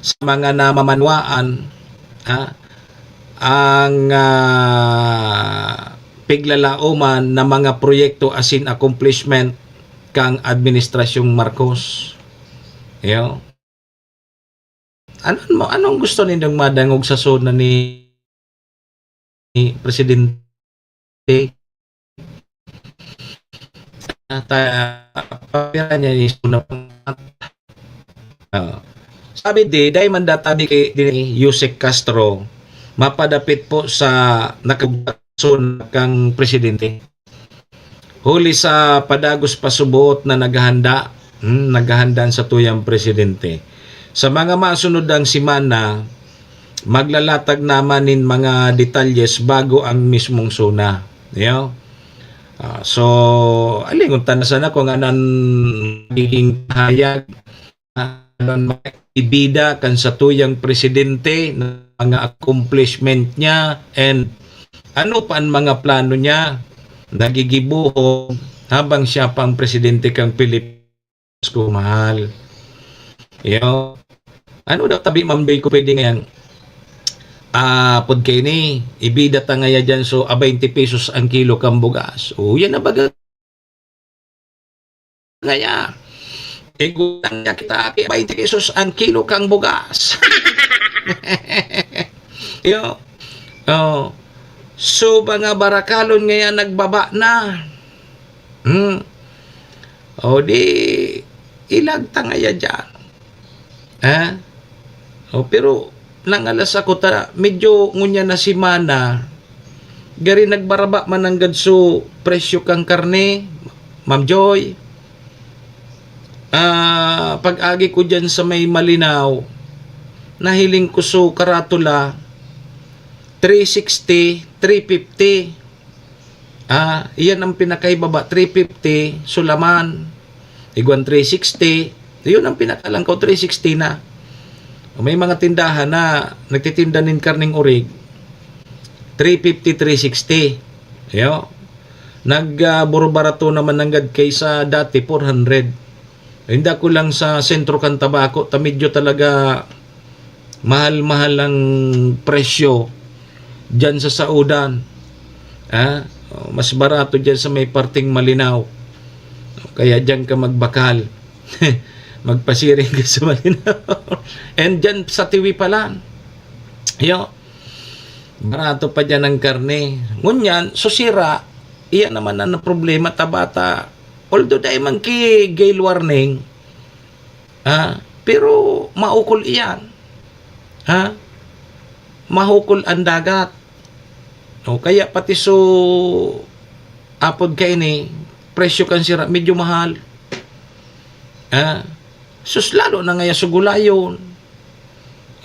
sa mga namamanwaan, ha, ang, ah, piglalaoman na mga proyekto asin accomplishment kan Administrasyong Marcos. Iyo. Ano mo, anong gusto nindong madangog sa SONA ni, ni Presidente? Ah, ta-, papira niya ni SONA. Oo. Sabi di, dai man databi kay, di ni Yusek Castro, mapadapit po sa nakagdason kang presidente. Huli sa padagos pa suboot na naghahanda, hmm, naghahanda ang satuyang presidente. Sa mga masunod ang semana, maglalatag naman nin mga detalyes bago ang mismong SONA. Yo? Ah, so, alingon ta na sana kung ano ang magiging pahayag, ano ang mga ibida kan satuyang presidente, mga accomplishment niya, and ano pa ang mga plano niya na gigibohon habang siya pa ang presidente kan Pilipinas, ko mahal. Yo. Ano daw tabi, Ma'am Joy, ko pwede ngayon? Ah, pod kaini, ibida ta ngaya dyan, so, a twenty pesos ang kilo kang bugas. O, yan na baga ngaya. Igutang niya kita, twenty pesos ang kilo kang bugas. Yo. Oh. So, mga barakalon ngaya nagbaba na. Hmm. O di, ilag ta ngaya dyan. Ha? O, pero nangalas ako ta, medyo ngunyan na semana, gari nagbaraba man nanggad so presyo kang karne, Ma'am Joy. Ah, pag-agi ko dyan sa may Malinao, nahiling ko so karatula, three sixty, three fifty. Ah, iyan ang pinakaibaba, three fifty, so laman. Igwan three sixty, yun ang pinakalangkaw, three sixty na. May mga tindahan na nagtitinda nin karneng orig, three fifty, three sixty. Yo. Nag, ah, burubarato naman nanggad kaysa dati, four hundred. Inda ko lang sa sentro kan Tabaco, ta medyo talaga mahal-mahal ang presyo diyan sa saodan. Ah, oh, mas barato diyan sa may parteng Malinao. Kaya diyan ka magbakal. Magpasiring ka sa Malinao. And diyan sa Tiwi pala. Yo, barato pa diyan ang karne. Ngunyan, susira, iyan naman ang problema, tabata. Although dai man ki gale warning, ha, pero maukol iyan. Ha? Mahukol ang dagat. O kaya pati so apod kaini, presyo kan sira, medyo mahal. Ha? Sus, lalo na ngaya sugulayon.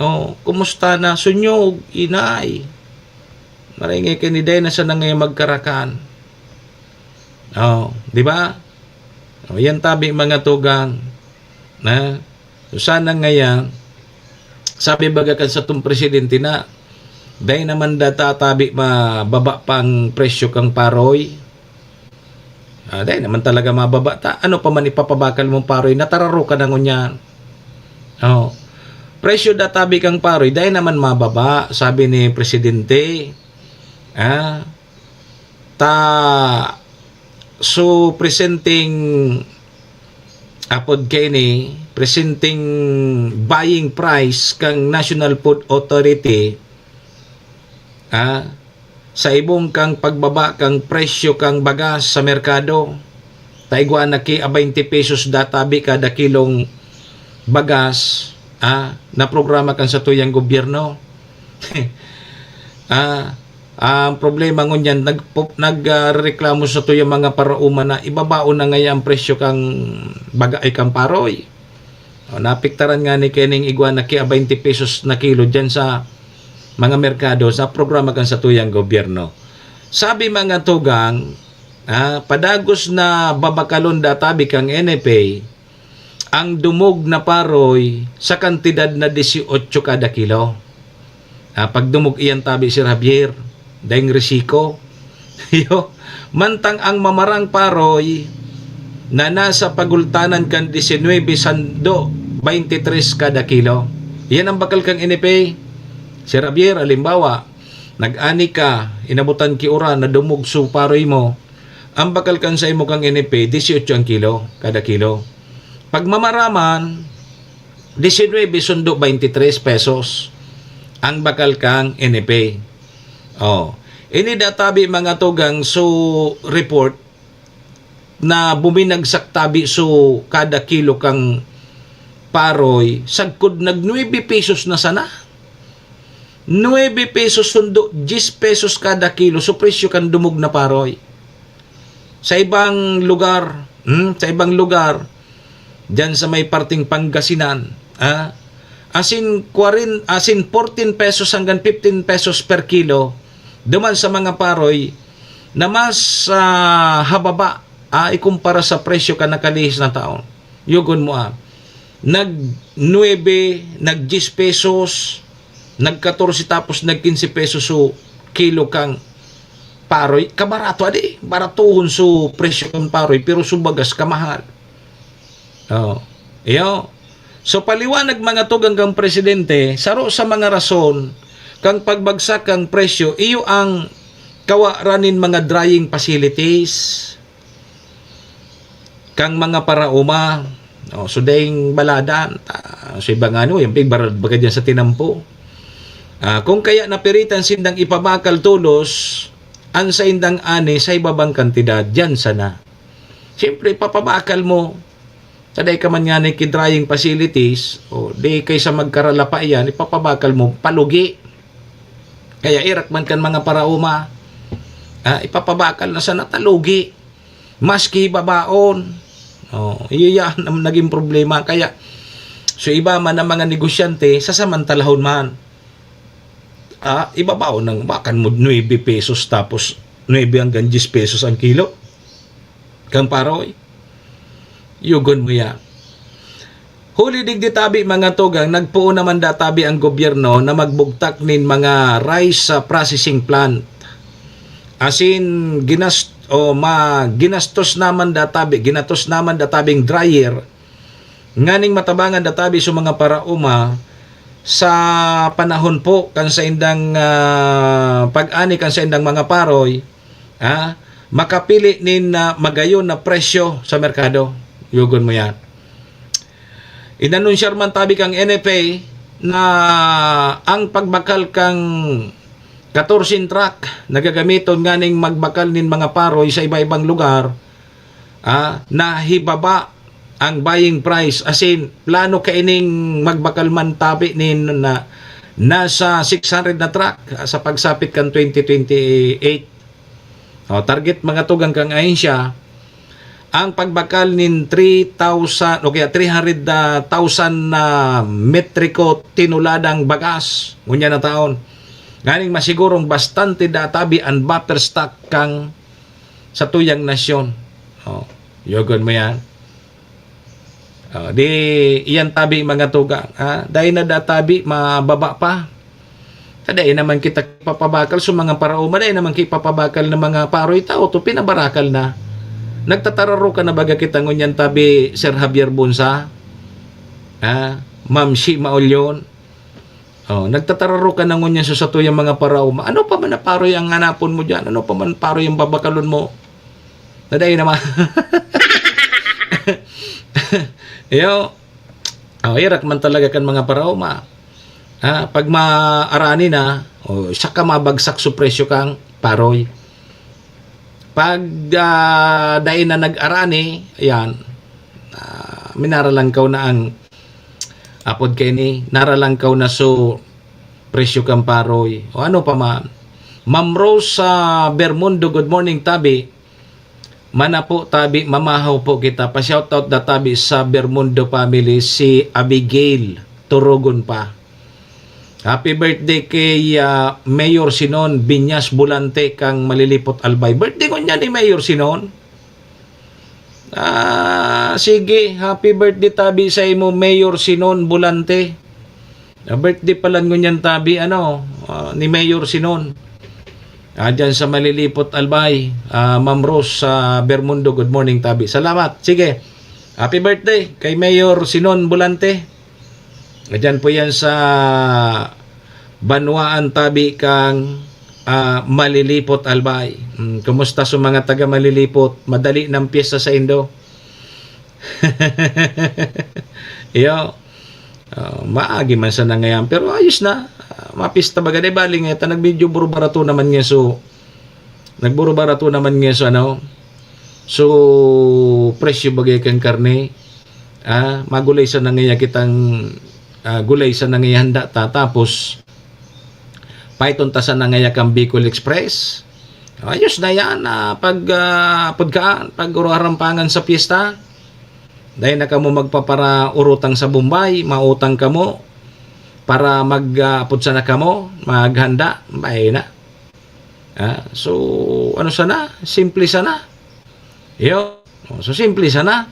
O, kumusta na? Sunyog, inay. Maringay kay ni Day na sana ngayon magkarakan. O, di ba? O, yan tabi, mga tugang. Na? So, sana ngayon, sabi baga kan satong presidente na, dai naman da tatabi mababa pang presyo kang paroy. Ah, dai naman talaga mababa ta. Ano pa man ipapabakal mong paroy, natararo ka na ngunyan. Oh. Presyo da tabi kang paroy, dai naman mababa, sabi ni presidente. Ah, ta, so, presenting, apod kaini, presenting buying price kang National Food Authority, ah, sa ibong kang pagbaba kang presyo kang bagas sa merkado. Ta igwa na ki a twenty pesos databi kada kilong bagas, ah, na programa kan satuyang gobyerno. Ah, ang problema ngunyan, nagpo-, nag, ah, reklamo sa tuyang mga paraoma na ibabaon na ngaya ang presyo kang baga-, ay, kang paroy. O, naapektaran ngani kaining igwa na ki a twenty pesos na kilo diyan sa mga merkado sa programa kan satuyang gobyerno. Sabi mga tugang, ah, padagos na babakalon databi kang N F A ang dumog na paroy sa kantidad na dieciocho kada kilo. Ah, pagdumog iyan tabi, Sir Javier, daing risiko. Iyo, mantang ang mamarang paroy na nasa pagultanan kan diecinuebe sando twenty-tres kada kilo. Iyan ang bakal kang N F A. Sir Javier, halimbawa, nag-ani ka, inabutan ki uran, nadumog su paroy mo, ang bakal kan sa imo kang N F A, dieciocho ang kilo, kada kilo. Pag mamaraman, diecinuebe sundo twenty-tres pesos ang bakal kang N F A. Oh. Ini databi mga tugang su report na buminagsak tabi su kada kilo kang paroy, sagkod nag nuebe pesos na sana. Nuebe pesos sundo, diyes pesos kada kilo su presyo kan dumog na paroy. Sa ibang lugar, hmm, sa ibang lugar, diyan sa may parting Pangasinan, ah, asin kwarin-, asin fourteen pesos hanggang fifteen pesos per kilo, duman sa mga paroy na mas, ah, hababa, ah, ikumpara sa presyo kan nakalihis na taon. Yugon mo, ah. Nag nuebe, nag diyes pesos, nag katorse, tapos nag kinse pesos su kilo kang paroy. Kabarato, adi, baratohon su presyo kan paroy, pero su bagas kamahal. Oh, iyo. So, paliwanag mga tugang kang presidente, saro sa mga rason kang pagbagsak kang presyo, iyo ang kawa ra nin mga drying facilities kang mga paraoma. Oh, so, daing baladan, ta-, so, iba nga, ano, yung pigbarad baga dyan sa tinampo. Ah, kung kaya napiritan sindang ipabakal tolos, ang saindang ani sa ibabang kantidad, dyan sana. Siyempre, ipapabakal mo. Sa dai ka man nga ki drying facilities, o di kaysa magkaralapa iyan, ipapabakal mo, palugi. Kaya irak man kan mga paraoma, ah, ipapabakal na sana ta lugi. Maski babaon. Oh, iyo yan ang naging problema. Kaya, so iba man ang mga negosyante, sasamantalahon man. Ah, ibabaon ng bakan mo nuebe pesos tapos nuebe hanggang diyes pesos ang kilo. Kang paroy. Yugon mo yan. Huli digdi tabi, mga tugang, nagpoon naman databi ang gobyerno na magbugtak nin mga rice, ah, processing plant. Asin ginas-, o ma-, ginastos naman databi, ginatos naman databing dryer nganing matabangan databi sa mga paraoma sa panahon po kan saindang, ah, pag-ani kan saindang mga paroy, ah, makapili nin, ah, magayon na presyo sa merkado. Yugon mo yan. Inanunsyar man tabi kang N F A na ang pagbakal kang katorse truck na gagamiton nganing magbakal nin mga paroy sa iba-ibang lugar, ah, nahibaba ang buying price. As in, plano kaining magbakal man tabi nin na nasa six hundred na truck, ah, sa pagsapit kan twenty twenty-eight. O, target mga tugang kang ahensya, ang pagbakal nin three thousand o kaya three hundred thousand na metriko tinuladang bagas ngunyan na taon. Nganing masigurong bastante databi an buffer stock kang satuyang nasyon. O, yugon mo yan. O, di, iyan tabi, mga tugang, ha? Dai na databi, mababa pa. Ta dai naman kita ipapabakal sa mga paraoma, dai naman kita ipapabakal na mga paroy tao, to pinabarakal na. Nagtatararukan na baga kita ngunyan tabi, Sir Javier Bunsa? Ha? Ma'am Shi Maulyon? O, nagtatararukan na ngunyan sa satuyang mga paraoma. Ano pa man na paroy ang hanapon mo diyan? Ano pa man paroy ang babakalon mo? Na dai naman. Iyo. O, irak man talaga kan mga paraoma. Ha, pag maarani na, o, saka mabagsak su presyo kang Paroy. Pag, ah, dai na nag-arani, ayan, ah, minaralangkaw na ang apod kaini, naralangkaw na so presyo kan paroy. O ano pa man. Ma'am Rose sa Bermundo, good morning, tabi. Mana po, tabi, mamahaw po kita. Pa-shoutout da tabi sa Bermundo family, si Abigail Turugon pa. Happy birthday kay, ah, Mayor Sinon Binyas Bulante kang Malilipot, Albay. Birthday ko niya ni Mayor Sinon. Ah, sige, happy birthday tabi sa imo, Mayor Sinon Bulante. Ah, birthday pala ngunyan tabi, ano, ah, ni Mayor Sinon. Ah, dyan sa Malilipot, Albay. Ah, Ma'am Rose sa Bermundo, good morning, tabi. Salamat. Sige. Happy birthday kay Mayor Sinon Bulante. Diyan po yan sa banwaan tabi kang, ah, Malilipot, Albay. Hmm, kumusta sa mga taga Malilipot? Madali ng piyesta sa indo? Iyo. Ah, maagi man sana ngayon. Pero ayos na. Ah, mapista baga. Di bali nga, ta nagmedyo buro-barato naman nga so, nagburo-barato naman nga so, ano, so, presyo bagay kang karne. Ah, magulay sana ngaya kitang, ah, gulay sana ngaya handa ta. Tapos, paiton ta sana ngaya kang Bicol Express. Ayos na yan, ah, pag, ah, pagkaan, pag harampangan sa piyesta. Dahil na kamo magpaparaurutang sa Bombay, mautang kamo para mag, ah, apod sana kamo, maghanda, may na. Ah, so, ano sana? Simple sana. Iyo. So, simple sana.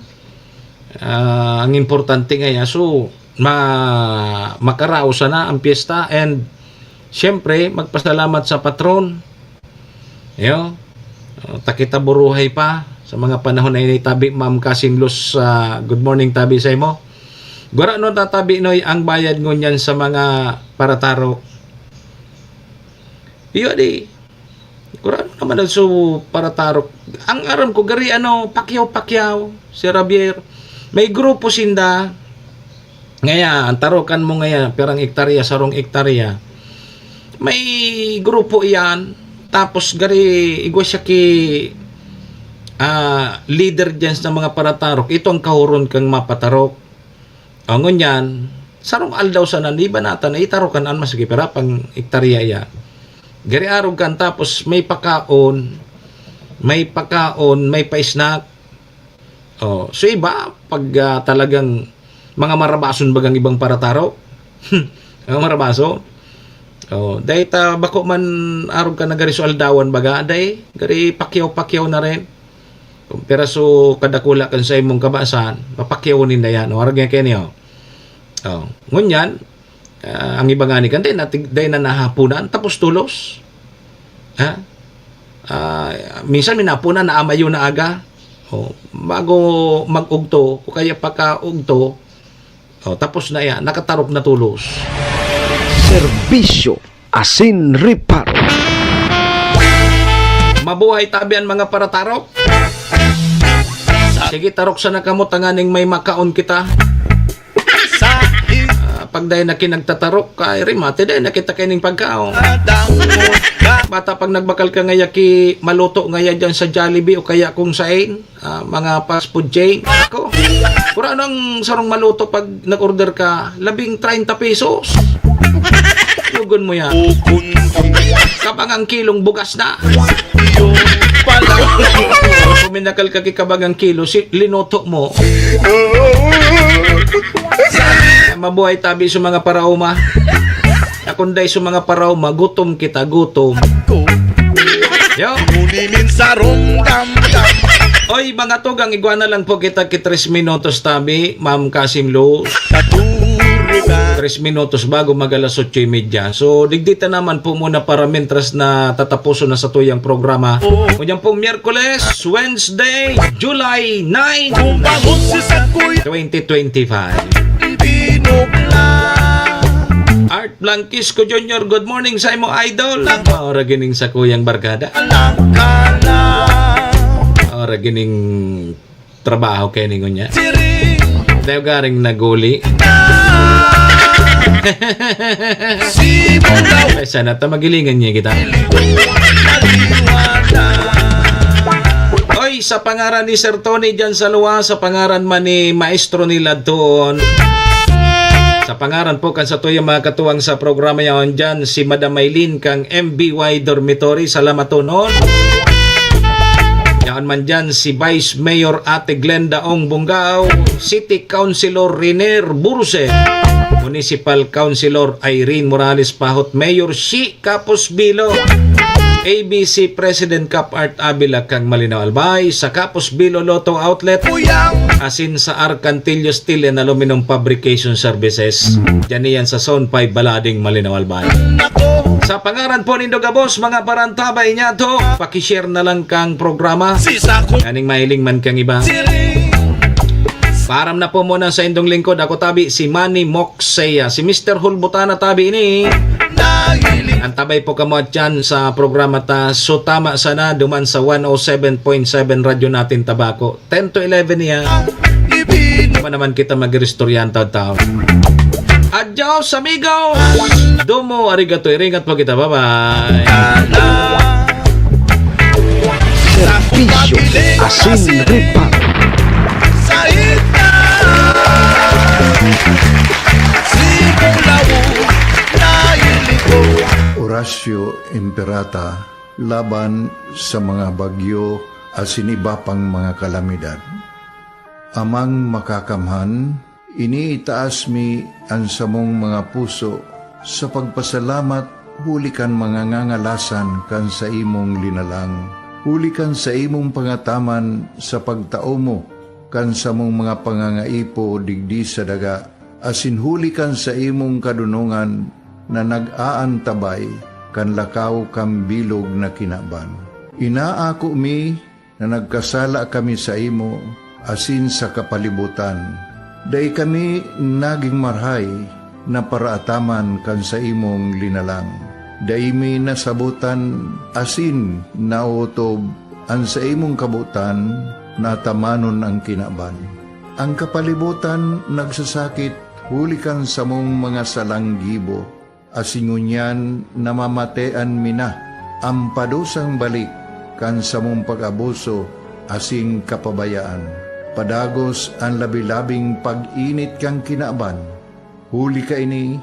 Ah, ang importante nga, so, ma-, makaraos sana ang piyesta and, siyempre, magpasalamat sa patron. Iyo. Oh, ta kita buruhay pa sa mga panahon na ini, tabi, Ma'am Kasim Luz, ah, good morning, tabi sa imo. Gurano na, tabi, Noy, ang bayad ngunyan sa mga paratarok? Iyo, di. Kurano naman ang su paratarok. Ang aram ko, gari ano, pakyaw-pakyaw, si Javier. May grupo sinda. Ngaya, ang tarokan mo ngaya, pirang ektarya, sarong ektarya. May grupo iyan. Tapos, gari, igwa siya ki, ah, leader dyan sa mga paratarok. Ito ang kahuron kang mapatarok. O, ngunyan, sarong aldaw sana, di ba nata, naitarokan an mas gipira pang ektarya iya. Gari arog kan, tapos may pakaon, may pakaon, may pa-snack. O, so iba, pag, ah, talagang mga marabason bagang ibang paratarok. Mga marabason. O, dahil ta, bako man arog ka na gari so aldawan baga, dahil gari pakyaw-pakyaw na rin. Kung piraso kadakula kan sa imong kabasan, papakyaw ninda yan. O, arog yan kayo niyo. O, ngunyan, ah, ang iba nga ni kan, dahil na, dahil na nahapunan, tapos tulos. Ha? Ah, minsan minapunan na amayo na aga. O, bago mag-ugto, o kaya pagka-ugto, o, tapos na yan, nakatarok na tulos. Serbisyo asin reparo. Mabuhay tabi an mga paratarok. Sige, tarok sana kamo tanganing may makaon kita. Sa Ah, pag dahil na kinagtatarok, kay rimate dahil na kita kaining pagkaon. Bata, pag nagbakal ka ngaya ki maluto ngaya dyan sa Jollibee o kaya kung sain, ah, mga fast food chain. Ako, kung ano ang sarong maluto pag nag-order ka, labing treinta pesos. Yugon mo yan. Kabang ang kilong bugas na. Pag minakal ka ki kabang ang kilo, si, linuto mo. Mabuhay tabi sa mga paraoma. Akunday sa mga paraoma, gutom kita, gutom. Yo. Unimin sarong damdam. Oy, mga tugang, igwa na lang po kita ki tres minutos tabi, Ma'am Kasim Luz. Tres minutos bago mag alas otso y media. So, digdi ta naman po muna para mientras na tatapuson na sa tuyang programa. Ngunyan pong Miyerkules, Wednesday, July nine, twenty twenty-five. Art Blanquisco Junior, good morning sa imo, idol. Maura gining sa kuyang barkada. Maura gining trabaho kay ningon niya. Tayo garing naguli. Si Bulaw. Ay, sana ta magilingan niya kita. Oy, sa pangaran ni Sir Tony dyan sa Lua, sa pangaran man ni Maestro ni Ladton, sa pangaran po kan sa tuyang mga katuwang sa programa yaon dyan, si Madam Maylin kang M B Y Dormitory, salamat tonon. Yaon man dyan si Vice Mayor Ate Glenda Ong Bungao, City Councilor Riner Burse, Municipal Councilor Irene Morales Pahot, Mayor Shi Kapos Bilo, A B C President Cap Art Avila kang Malinaw Albay, sa Kapos Bilo Lotto Outlet, asin sa Arcantillo Steel and Aluminum Fabrication Services. Diyan iyan sa Zone five Balading, Malinaw Albay. Sa pangaran po nindo gabos, mga parantabay niya to, pakishare na lang kang programa. Aning mahiling man kang iba. Param na po muna sa indong lingkod. Ako tabi, si Manny Moxeya. Si Mister Hulbutana tabi ini. Ang tabay po kamo at yan sa programa ta. So tama sana duman sa one oh seven point seven Radyo Natin Tabaco. Ten to eleven niya. Naman naman kita mag-iristoryahan taon-taon. Adios, amigo! Domo, arigato, iringat po kita. Bye-bye. Serbisyo asin reparo. Horacio Imperata laban sa mga bagyo asin iba pang mga kalamidad. Amang Makakamhan, iniitaas mi an samong mga puso sa pagpasalamat huli kan mga ngangalasan kan saimong linalang, huli kan saimong pangataman sa pagtao mo kan samong mga pangangaipo digdi sa daga, asin huli kan saimong kadonongan na nag-aantabay kan lakaw kan bilog na kinaban. Inaako mi na nagkasala kami saimo asin sa kapalibotan. Dai kami nagin marahay na paraataman kan saimong linalang. Dai mi nasabotan asin naotob an saimong kabotan na atamanon an kinaban. An kapalibotan nagsasakit huli kan samong mga salang gibo. Asin ngunyan namamatean mi na an padusang balik kan samong pag-abuso asin kapabayaan. Padagos an labi-labing pag-init kan kinaban. Huli kaini,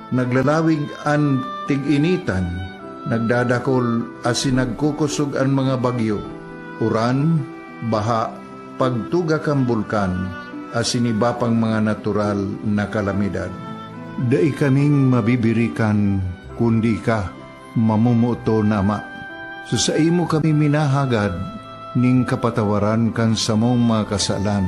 naglalawig an tig-initan, nagdadakol asin nagkukosog an mga bagyo, uran, baha, pagtuga kan bulkan, asin iba pang mga natural na kalamidad. Dai kaming mabibirikan, kundi ika, mamomoton na Ama. Sa saimo kami minahagad nin kapatawaran kan samong mga kasalan.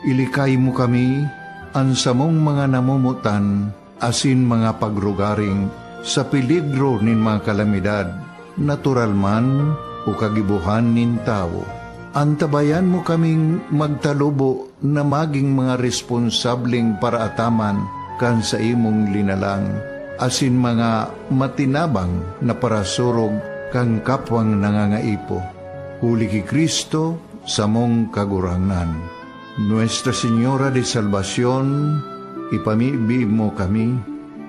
Ilikay mo kami, an samong mga namomotan, asin mga pagrugaring sa peligro nin mga kalamidad, natural man o kagibohan nin tawo. Antabayan mo kaming magtalubo na magin mga responsableng paraataman kan saimong linalang, asin mga matinabang na parasurog kan kapwang nangangaipo. Huli ki Cristo, samong Kagurangnan. Nuestra Señora de Salvacion, ipamibi mo kami.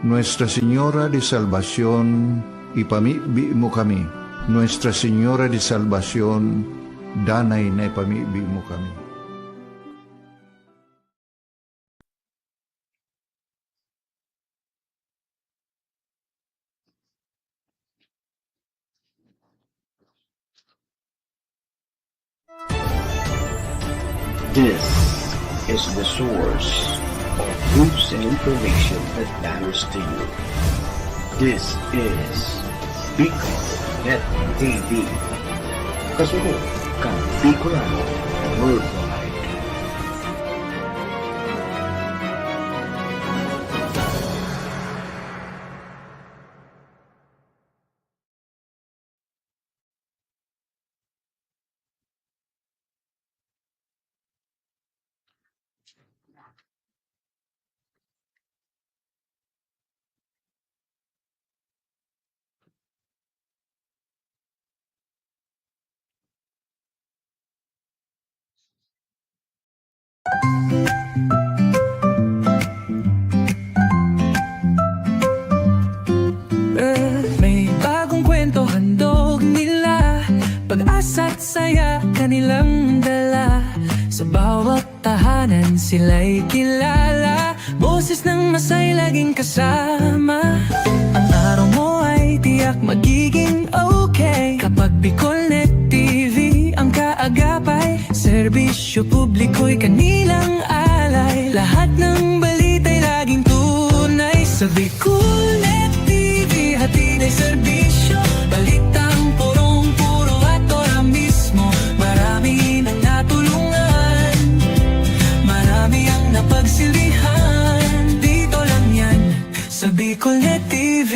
Nuestra Señora de Salvacion, ipamibi mo kami. Nuestra Señora de Salvacion, danay na ipamibi mo kami. This is the source of news and information that matters to you. This is Bicol Net T V. Kasunod kan Bicolano Worldwide. Pag-asa't saya kanilang dala. Sa bawat tahanan sila'y kilala. Boses ng Masay laging kasama. Ang araw mo ay tiyak magiging okay. Kapag Bicolnet T V ang kaagapay, serbisyo publiko'y kanilang alay. Lahat ng balita'y laging tunay. Sa Bicolnet T V, hatid ay serbisyo. Balitang purong-puro at ora mismo. Marami nang natulungan. Marami ang napagsilbihan. Dito lang yan, sa Bicolnet T V.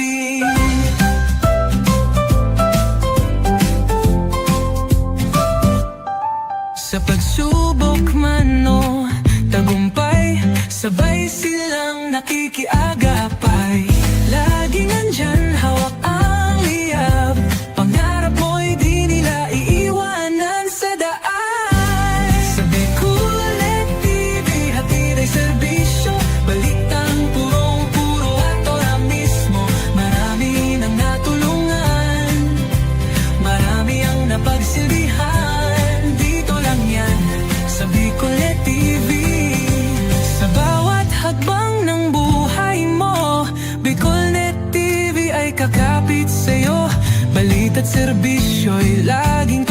Sa pagsubok man o tagumpay, sabay silang nakikiagapay. Laging nandyan, hawak ang liyab. Pangarap mo'y di nila iiwanan sa daan. Sa Bicolnet T V, hatid ay serbisyo. Balitang purong-puro at ora mismo. Marami nang natulungan. Marami ang napagsilbihan. Dito lang yan, sa Bicolnet T V. Sa bawat hakbang ng buhay mo, Bicolnet T V ay kakapit sa'yo. Balita't serbisyo'y laging